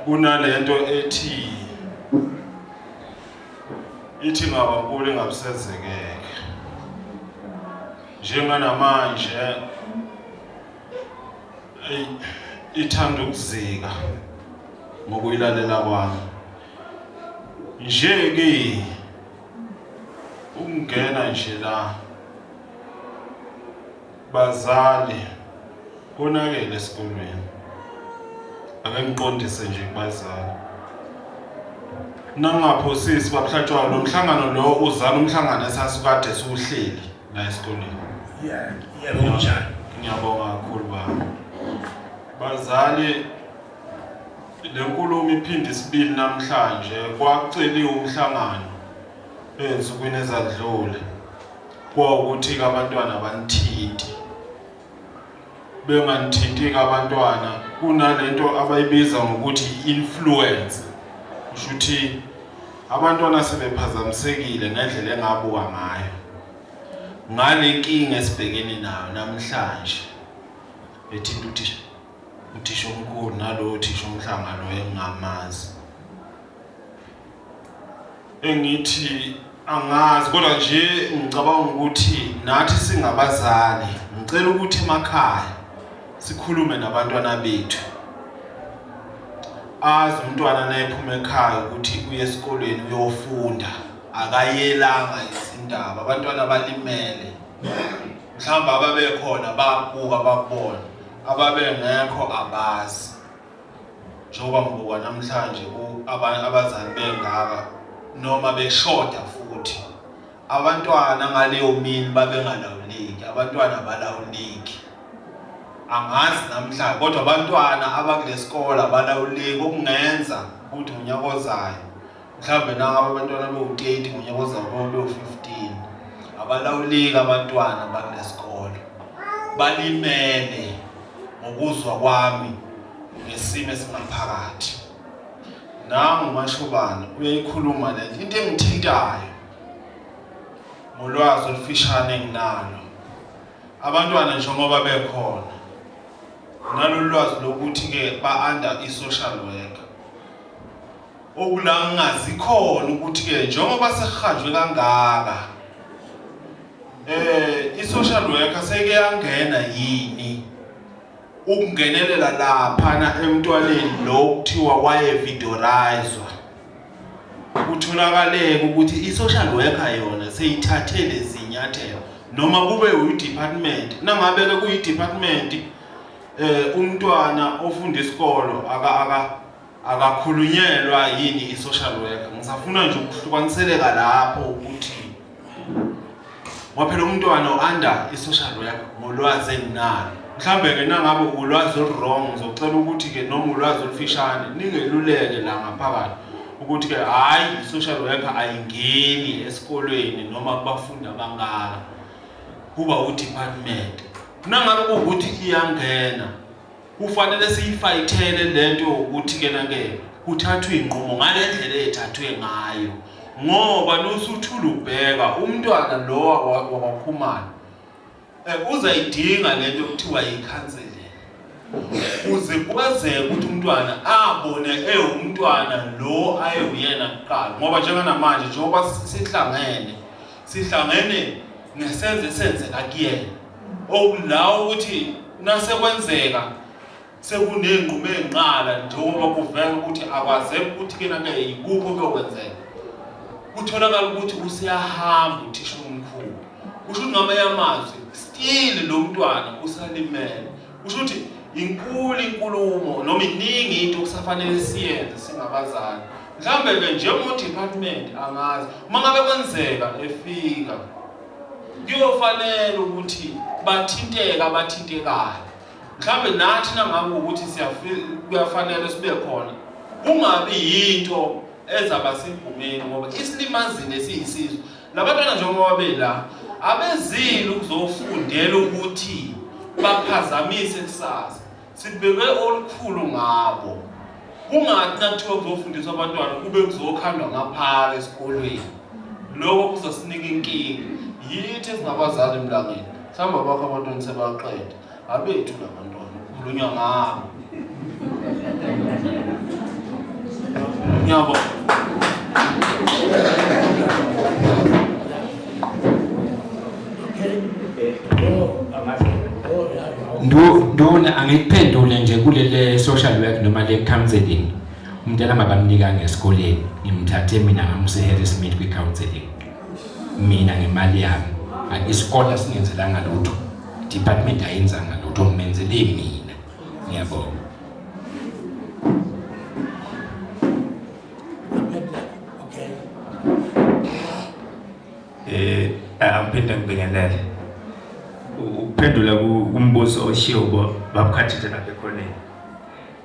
Kunalento ethi ithi ngabankulu ingabusezekeke njenganamanje eyi ithanda ukuzika ngokuyilalela kwami nje ke ukungena nje la Bazali, konakele esikolweni. Ake ngiqondise nje kubazali. Nangingaphosisi babuhlatshwayo lo mhlangano lo uzala umhlangano esasukade siwuhleli la esikoleni. Yeah, yebo kunjalo. Ngiyabonga kakhulu baba. Bazali le nkulumo iphinde isibili namhlanje kwaceliwe umhlangano ezinsukwini ezadlule. Kwawukuthi-ke abantwana abanithinti. Benganithinti-ke abantwana kunalento abayibiza ngokuthi i-influence. Kusho ukuthi abantwana sebephazamisekile ngendlela engabuka ngayo ngale nkinga esibhekene nayo namhlanje ethinta uthisha uthisha omkhulu nalowo thisha omhlanga lo engingamazi. Engithi angazi kodwa nje ngicabanga ukuthi nathi singabazali ngicela ukuthi emakhaya sikhulume nabantwana bethu azi umntwana nayephuma ekhaya ukuthi uye esikolweni uyofunda akayelanga izindaba abantwana balimele mhlawumbe ababekhona babuka bakubona ababengekho abazi Njengoba ngibuka namhlanje abazali bengaka noma beshoda futhi abantwana ngaleyo mini babengalawuleki, abantwana abalawuleki. Angazi namhlanje kodwa abantwana abakulesikole abalawuleki okungenza ukuthi ngonyaka ozayo mhlawumbe nangabe abantwana bewu-30 ngonyaka ozayo bewu-15 abalawuleki abantwana bakulesikole balimele ngokuzwa kwami ngesimo esingaphakathi nangu mashobane uyayikhuluma le into engithintayo ngolwazi olufishane enginalo abantwana njengoba bekhona nalolu lwazi lokuthi-ke ba-under i-social worker okula ngingazi khona ukuthi-ke njengoba sekuhanjwe kangaka i-social worker seke yangena yini ukungenelela laphana emntwaneni lo kuthiwa wayevidorizwa kutholakaleke ukuthi i-social worker yona seyithathe lezi nyathelo noma kube uyi-department nangabe-ke kuyi-department umntwana ofunda isikolo aka aka akakhulunyelwa yini i-social worker ngisafuna nje ukuhlukaniseleka lapho ukuthi ngoba phela umntwana u-under i-social worker ngolwazi enginalo mhlawumbe-ke nangabe ulwazi olu-wrong ngizocela ukuthi-ke noma ulwazi olufishane ningeluleke la ngaphakathi ukuthi-ke hhayi i-social worker ayingeni esikolweni noma kubafundi abangaka kuba u-department nangabe kuwukuthi iyangena Kufanele siyifayithele lento yokuthi kena ke kuthathwe inqumo ngale ndlela ethathwe ngayo ngoba nusuthula ubheka umntwana lo wakwaKhumalo uzayidinga lento okuthiwa yi-counseling kuze kwazeke ukuthi umntwana abone ewumntwana lo ayewuyena kuqala ngoba njenganamanje njengoba sihlangene sihlangene ngesenze senzeka kuyena okulawo ukuthi nasekwenzeka sekuney'nqumo ey'nqala njengoba kuvela ukuthi akwazeki ukuthi kena ke yikuphi okuyokwenzeka kutholakala ukuthi useyahamba uthisha omkhulu kusho ukuthi ngamanye amazwi still lo mntwana usalimele kusho ukuthi inkulu inkulumo noma iningi into okusafanele siyenze singabazali mhlawumbe-ke njengo-department angazi uma ngabe kwenzeka efika kuyofanele ukuthi bathinteke abathintekayo mhlawumbe nathi nangabe ukuthi kuyafanele sibe khona kungabi yinto ezaba segumeni ngoba isilimazile siyisizwe labantwana njengoba bela Abezile ukuzofundela ukuthi baphazamise kusasa. Sibheke olukhulu ngabo. Kungathi nakuthiwa kuzofundiswa abantwana kube kuzokhandwa ngaphala esikolweni. Lokho kuzosinika inkinga. Yithi esingabazali emlangeni. Mhlawumbe abakho abantwana sebaqeda. Abethu labantwana kukhulunywa ngabo. Ngiyabonga. Nduna angikuphendule nje kulele social work noma le counseling umntana mabamnika ngesikoleni ngimthathe mina ngamuse Harrismith kwi counseling mina ngemali yami isikole singenzelanga lutho department ayenzanga lutho ngimenzele mina ngiyabonga Eh angiphinde ngibingelele. Ukuphendula kumbuzo oshiwo babukhathithe lapha ekhoneni.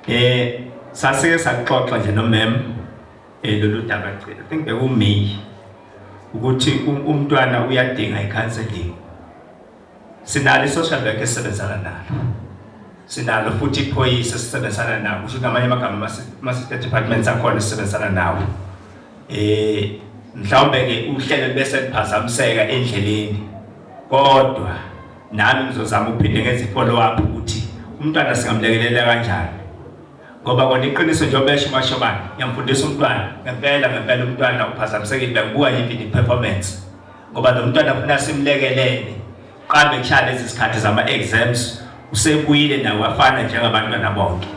Eh sasike saxoxa nje no ma'am eh lolu daba I think bekuMay ukuthi umntwana uyadinga i-counseling. Sinalo i-social work esisebenzana nalo. Sinalo futhi iphoyisa esisebenzisana nalo. Kusho ngamanye amagama ama-sister departments akhona esisebenzisana nawo. Eh mhlawumbe ke uhlelo bese liphazamiseka endleleni. Kodwa nami ngizozama ukuphinde ngenze i-follow up ukuthi umntwana singamlekelela kanjani. Ngoba kona iqiniso njengoba esho uMashobane, ngiyamfundisa umntwana ngempela ngempela umntwana uphazamisekile bengibuka even i-performance. Ngoba lo mntwana funa simlekelele. Qambe kushaya lezi zikhathi zama-exams usebuyile nawe wafana njengabantwana bonke.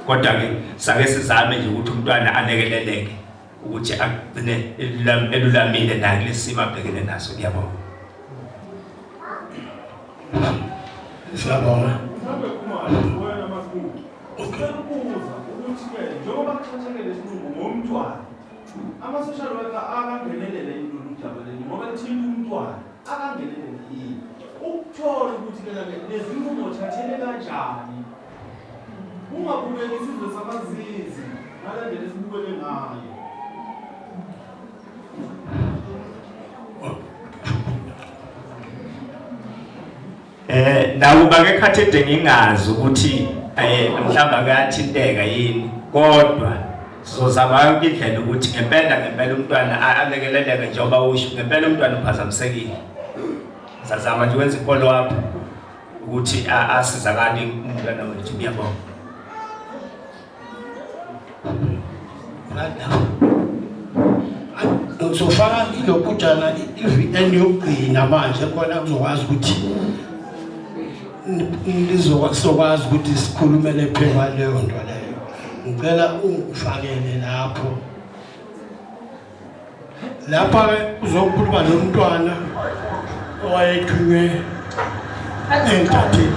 Kodwa-ke sake sizame nje ukuthi umntwana alekeleleke ukuthi agcine elulamile naye kulesi simo abhekene naso. Ngiyabonga. Siyabonga. Mhlawumbe Khumalo, wena Masibuko, sicela ukubuza ukuthi-ke njengoba kuthatheke lesinqumo ngomntwana, ama-social worker akangenelele yini lolu daba leli ngoba lithinta umntwana, akangenelele yini? Ukuthola ukuthi kena-ke lezinqumo thathele kanjani? Ungabukeki isizwe samazizi ngale ndlela esibukele ngayo. Eh nakuba ke khathede ngingazi ukuthi eh mhlawumbe akayathinteka yini kodwa sizozama yonke indlela ukuthi ngempela ngempela umntwana alekeleleke njengoba usho ngempela umntwana uphazamisekile. Sizazama nje ukwenza i-follow up ukuthi asizakale umntwana wethu. Ngiyabonga. Ngizofaka ilokujana i-VN yokugcina manje khona kuzokwazi ukuthi nizokwazi ukuthi sikhulumele phezu leyo nto leyo. Ngicela ungifakele lapho. Lapha-ke uzokhuluma nomntwana owayethunywe entatheli.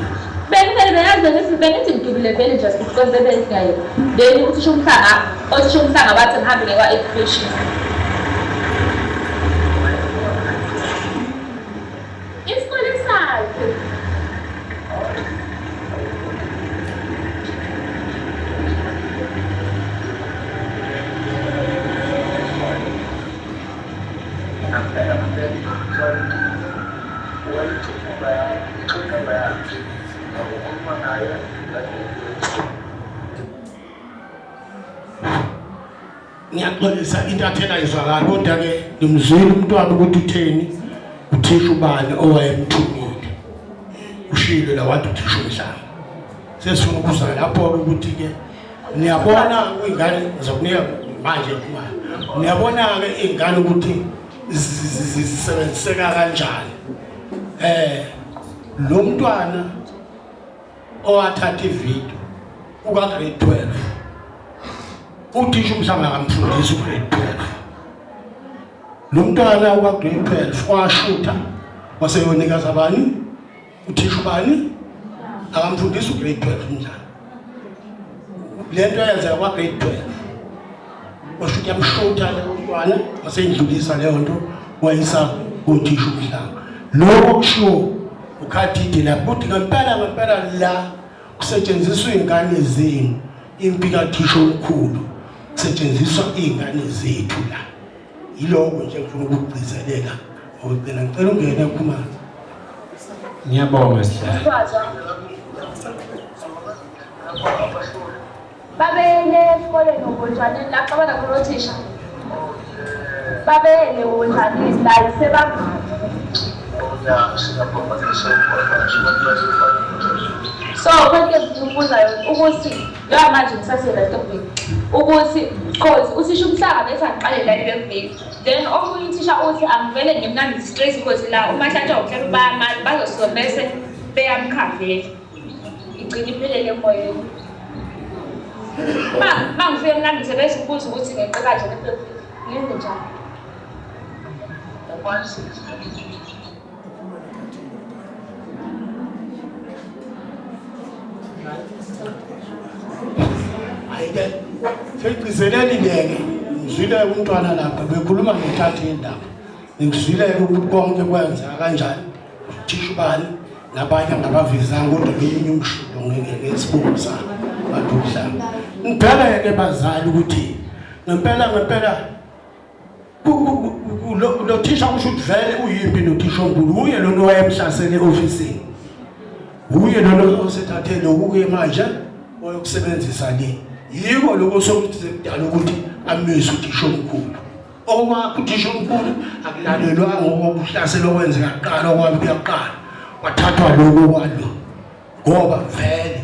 Bengivele bengazi bengithi bengithi ngidubile vele nje because bebengayo. Then uthisha umhlanga, othisha umhlanga bathi ngihambe ngekwa education. Isikole sakhe. Ngiyaxolisa intathela ayizwakali kodwa-ke ngimzwile umntwana ukuthi utheni uthisha ubani owayemthumile ushilo la wathi uthisha umhlaba sesifuna ukuzwa lapho-ke ukuthi-ke niyabona iy'ngane ngizokunika manje niyabona-ke iy'ngane ukuthi zisebenziseka kanjani um lo mntwana owathatha ividiyo uka-grade 12 uthisha umhlanga akamfundisi ugrade 12 lo mntwana uka-grade 12 washutha waseyonikeza bani uthisha ubani akamfundisi ugrade 12 umdlalo le nto eyenzeka kwa-grade 12 washo ukuthi yamshutha leyo mntwana waseyindlulisa leyo nto wayisa kothisha umhlanga lokho kushiwo ukhathide lapho ukuthi ngempela ngempela la kusetshenziswa iy'ngane zenu impi kathisha omkhulu kusetshenziswa iy'ngane zethu la yiloko nje ngifuna ukugcizelela. Ogcina ngicela ungene Khumalo. Ngiyabonga sihlalo. Babeyele esikoleni ubunjanini la xabana khona othisha. Babeyele ubunjanini la sebangani. So konke ngikubuza yona ukuthi njengoba manje ngisasela stopini ukuthi cause uthisha umhlaba bethi angiqale la ebekubheki then omunye uthisha uthi angivele ngimnandise straight because la uma hlatshwa umhlaba bayamali bazosuka bese beyamkhavela igcina iphelele emoyeni. Ma ma ngifike emnandise bese ubuza ukuthi ngeqe kanjani ebekubheki ngenze njani. Hayi-ke seyigcizelelile-ke ngizwile umntwana lapha bekhuluma ngethathe indaba ngizwile-ke ukuthi konke kwenzeka kanjani uthisha ubani nabanye angabavezanga kodwa ngelinye umshudo ngesibongo sabo bathi uhlanga ngibheke-ke bazali ukuthi ngempela ngempela lo thisha kusho ukuthi vele uyimpi nothisha omkhulu uye lona owayemhlasele e-ofisini uye lona osethathe lokhu-ke manje oyokusebenzisa le yiko lokho sokuthi sekudala ukuthi amise uthisha omkhulu okwakho uthisha omkhulu akulalelwanga okokuhlasela okwenzeka kuqala okwabe kuyakuqala kwathathwa lokhu kwalo ngoba vele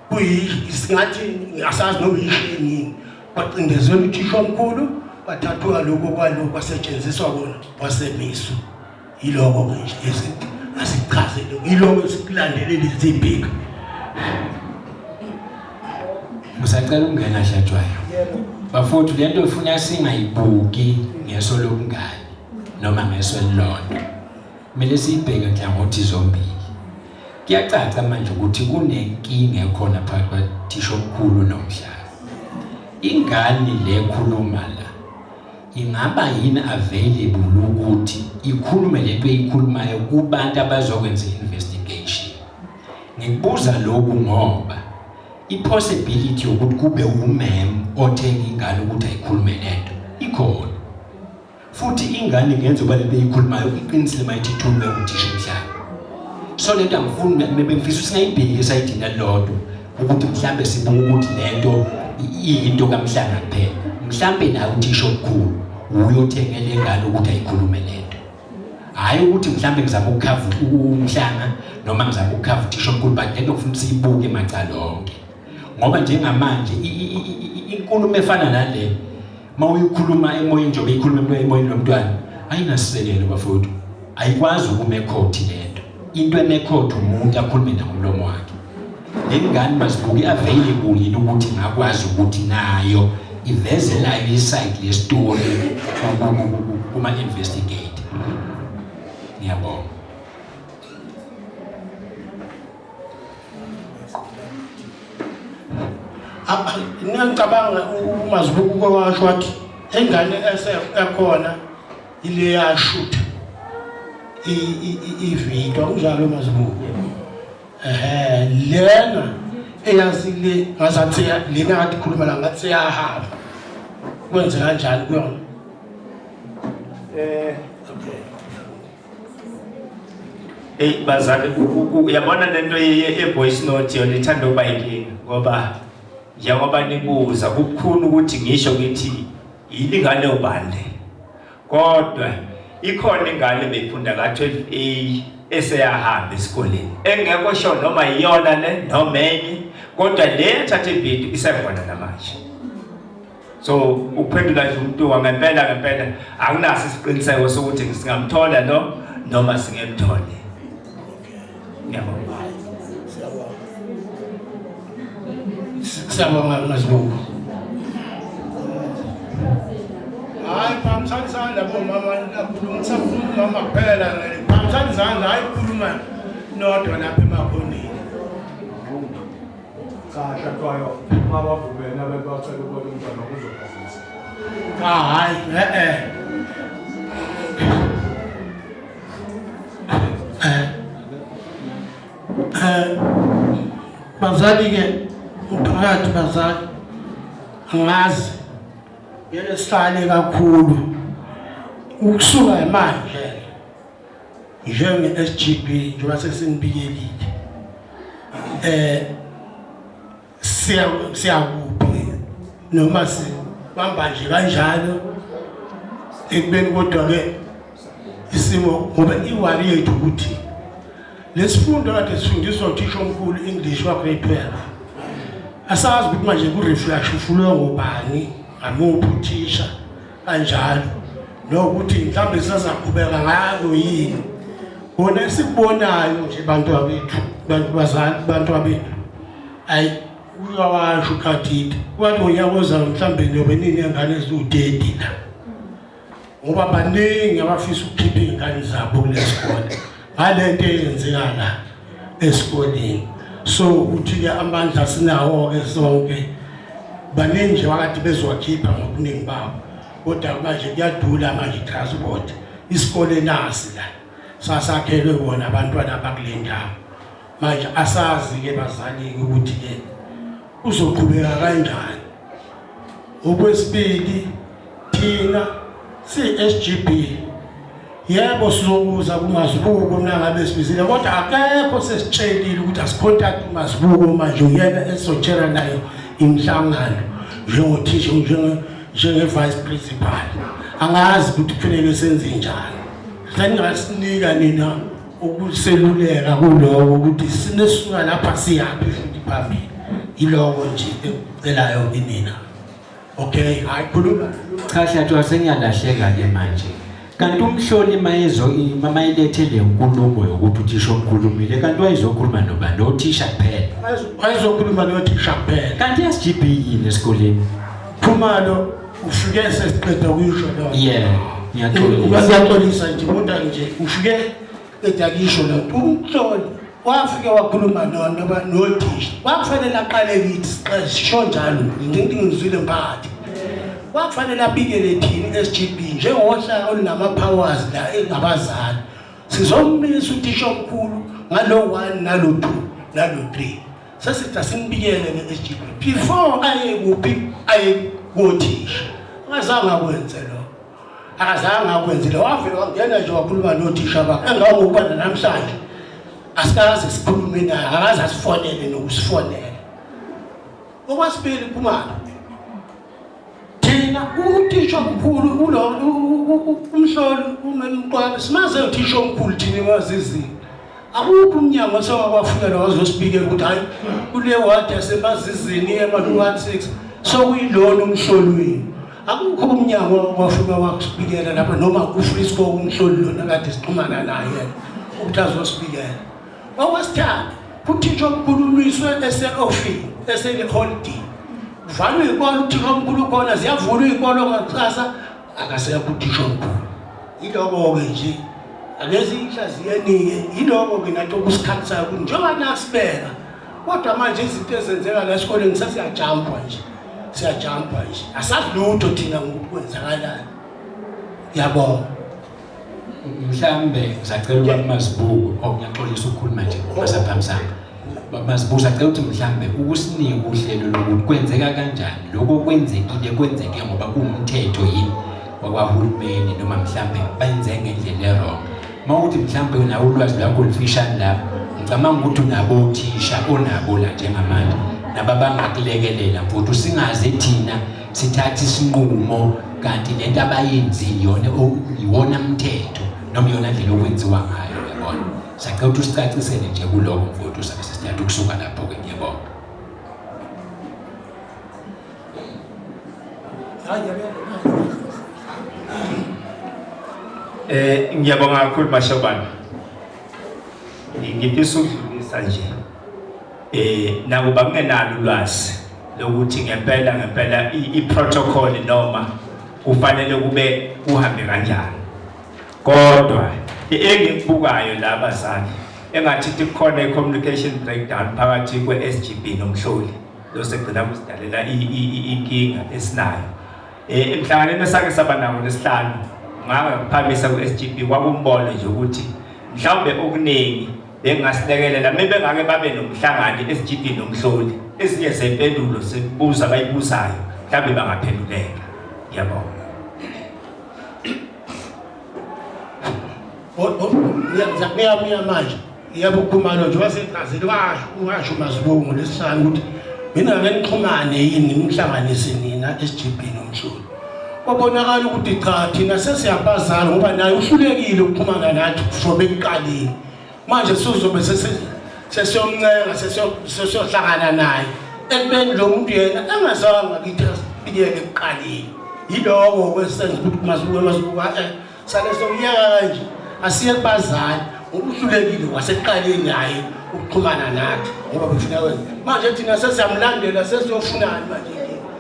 kuyisingathi asazi noma yishini yini kwacindezela uthisha omkhulu kwathathwa lokho kwalo kwasetshenziswa kona kwasemiswa yiloko-ke nje esithi asichazele yiloko esikulandelele zibhika Ngisacela ukungena Hlatshwayo. Bafowethu lento ifuna singayibuki ngeso lobungani noma ngeso elilodwa. Kumele siyibheke nhlangothi zombili. Kuyacaca manje ukuthi kunenkinga ekhona phakathi kwathisha omkhulu nomhlaba. Ingane le khuluma la ingaba yini available ukuthi ikhulume lento eyikhulumayo kubantu abazokwenza investigation. Ngikubuza lokhu ngoba i-possibility yokuthi kube umem othenga ingane ukuthi ayikhulume lento ikhona. Futhi ingane ngenza uba lento eyikhulumayo iqinisile uma ithi ithulume uthisha umhlaba. So lento angifuni bengifisa singayibheki esayidini elilodwa ukuthi mhlambe sibuke ukuthi lento iyinto kaMhlanga kuphela. Mhlambe naye uthisha omkhulu uye othengele ingane ukuthi ayikhulume lento. Hhayi ukuthi mhlambe ngizama ukukhava uMhlanga noma ngizama ukukhava uthisha omkhulu but lento ngifuna siyibuke macala onke. Ngoba njengamanje inkulumo efana nale uma uyikhuluma emoyeni njengoba ikhuluma emoyeni lomntwana ayinasisekelo bafowethu ayikwazi ukuma ekhothi lento into emekhotho umuntu akhulume nangomlomo wakhe le ngane masibuke i-available yini ukuthi ingakwazi ukuthi nayo iveze layo iside lestory kuma-investigate ngiyabonga Ngiyacabanga uMazibuko uke washo wathi ingane ekhona ile yashutha ividiyo kunjalo Mazibuko ehe lena eyazi le ngazathi lena kade ikhuluma la ngathi seyahamba kwenze kanjani kuyona eh okay Hey bazali uyabona lento ye voice note yona ithanda ukuba inkinga ngoba njengoba nibuza kubukhulu ukuthi ngisho ngithi yini ingane ubani le kodwa ikhona ingane beyifunda ka-12A eseyahamba esikoleni engekho sho noma iyona le noma enye kodwa le ethatha ividiyo isekhona namanje so ukuphendula nje umuntu wangempela ngempela akunaso isiqiniseko sokuthi singamthola lo noma singemthole ngiyabonga siyabonga mazibuko hayi phambisani isandla bomama nakhuluma kusakhuluma umama kuphela phambisani izandla hayi khuluma nodwa lapha emakhoneni Cha Hlatshwayo uma bavumene abantu bacela ukubona umntwana kuzophazamisa. Cha hayi eh eh. Eh. Eh bazali ke umphakathi bazali angazi ngeke sihlale kakhulu ukusuka manje. Njenge-SGB njengoba sesinibikelile eh siya siyakuphi noma sibamba nje kanjalo ekubeni kodwa ke isimo ngoba iwari yethu ukuthi lesifundo kade sifundiswa uthisha omkhulu English wa grade 12 asazi ukuthi manje ku refresh ufulwe ngobani ngamuphi uthisha kanjalo nokuthi mhlawumbe sisazaqhubeka ngalo yini kona esikubonayo nje bantu abethu bantu bazali bantu abethu ayi uyawasho ukhathide kwathi ngonyaka ozayo mhlawumbe niyobe niney'ngane eziwu-30 la ngoba baningi abafisa ukukhipha iy'ngane zabo kule sikole ngale nto eyenzeka la esikoleni so ukuthi-ke amandla sinawo-ke sonke baningi nje bakade bezowakhipha ngobuningi babo kodwa manje kuyadula manje i-transport isikole nasi la sasakhelwe bona abantwana bakule ndawo manje asazi-ke bazali-ke ukuthi-ke uzoqhubeka kanjani Okwesibili thina siyi-SGB yebo sizokuza kumazibuko nangabe sibizile kodwa akekho sesitshelile ukuthi asicontact umazibuko manje uyena esizochera nayo imihlangano njengothisha njenge-vice principal angazi ukuthi kufanele senze njani seningasinika nina ukuseluleka kuloko ukuthi sinesuka lapha siyaphi futhi phambili yiloko nje engikucelayo kinina okay hayi khuluma cha hlatshwa sengiyalahleka ke manje kanti umhloli mayezo mayelethe le nkulumo yokuthi uthisha omkhulumile kanti wayezokhuluma nobani nothisha kuphela wayezokhuluma nothisha kuphela kanti SGB yini esikoleni Khumalo ufike sesiqeda kuyisho leyo yeah ngiyaxolisa ngiyaxolisa nje kodwa nje ufike qeda kuyisho leyo umhloli wafike wakhuluma noma nothisha kwakufanele aqale kithi sisho njalo nginto ngizwile mphathi kwakufanele abikele thina SGB njengohlaka olunama-powers la engabazali sizommisa uthisha omkhulu ngalo 1 nalo 2 nalo 3 sesithi asimbikele nge-SGB before aye kuphi aye kothisha akazange akwenze lo akazange akwenze lo wavele wangena nje wakhuluma nothisha bakhe engangokuba namhlanje asikaze sikhulume naye akaze asifonele nokusifonela okwesibili Khumalo thina uthisha omkhulu ulo umhloli umemqwabe simaze uthisha omkhulu thina emazizini akukho umnyango osewakwafunela wazosibikela ukuthi hayi kule wadi yasemazizini ema-216 sokuyilona umhloli wenu akukho umnyango okwafika wakusibikela lapha noma kufrisco umhloli lona kade sixhumana naye ukuthi azosibikela Okwesithathu, uthisha omkhulu ulwiswe ese-ofini, esele-holiday. Kuvalwe iy'kole, uthisha omkhulu ukhona, ziyavulwa iy'kole ngakusasa, akasekho uthisha omkhulu. Yiloko-ke nje, ake siyihlaziyeni-ke, yiloko-ke nathi okusikhalisayo ukuthi njengoba nasibeka, kodwa manje izinto ezenzeka la esikoleni sesiyajampwa nje, siyajampwa nje. Asazi lutho thina ngokuthi kwenzakalani. Ngiyabonga. Mhlambe ngisacela ukuba kumazibuko oh ngiyaxolisa ukukhuluma nje basaphambisana. Mazibuko sacela ukuthi mhlambe ukusinike uhlelo lokuthi kwenzeka kanjani lokho kwenzekile kwenzeke ngoba kuwumthetho yini wakwahulumeni noma mhlambe benze ngendlela e-wrong. Uma ukuthi mhlambe unawo ulwazi lwakho olufishane lapho ngicabanga ukuthi unabo othisha onabo la njengamanje nababangakulekelela mfowethu singaze thina sithatha isinqumo kanti lento abayenzi iyona iwona mthetho noma iyona ndlela okwenziwa ngayo uyabona sacela ukuthi usicacisele nje kuloko mfowethu sabe sesithatha ukusuka lapho-ke ngiyabonga Eh ngiyabonga kakhulu Mashobane. Ngifisa ukudlulisa nje eh nakuba kungenalo ulwazi lokuthi ngempela ngempela i-protocol noma kufanele kube kuhambe kanjani kodwa engikubukayo la bazali engathi kukhona i-communication breakdown phakathi kwe-SGB nomhloli losegcina kusidalela inkinga esinayo eh emhlanganweni esake saba nawo lesihlanu ngangaphamisa ku-SGB kwakumbono nje ukuthi mhlawumbe okuningi bengasilekelela mebengake babe nomhlangano SGB nomhloli ezinye zempendulo sekubuza abayibuzayo mhlawumbe bangaphenduleka ngiyabonga. Ngiyamiya manje yebo Khumalo nje wasegazini washo washo Mazibongo lesihlanu ukuthi mina ngeke nixhumane yini nimhlanganise nina SGB nomhloli. Kwabonakala ukuthi cha thina sesiyabazala ngoba naye uhlulekile ukuxhumana nathi from ekuqaleni. Manje sizobe sesiyomncenga sesiyohlangana naye ekubeni lo muntu yena engazange kithi asibikele ekuqaleni. Yiloko kwesenza ukuthi masibuke masibuka sale sokuyeka kanje asiye kubazali ngoba uhlulekile wasekuqaleni naye ukuxhumana nathi ngoba befuna wena manje thina sesiyamlandela sesiyofunani manje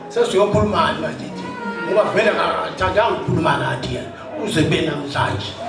sesiyokhulumani manje thina ngoba vele akathandanga ukukhuluma nathi yena uze kube namhlanje.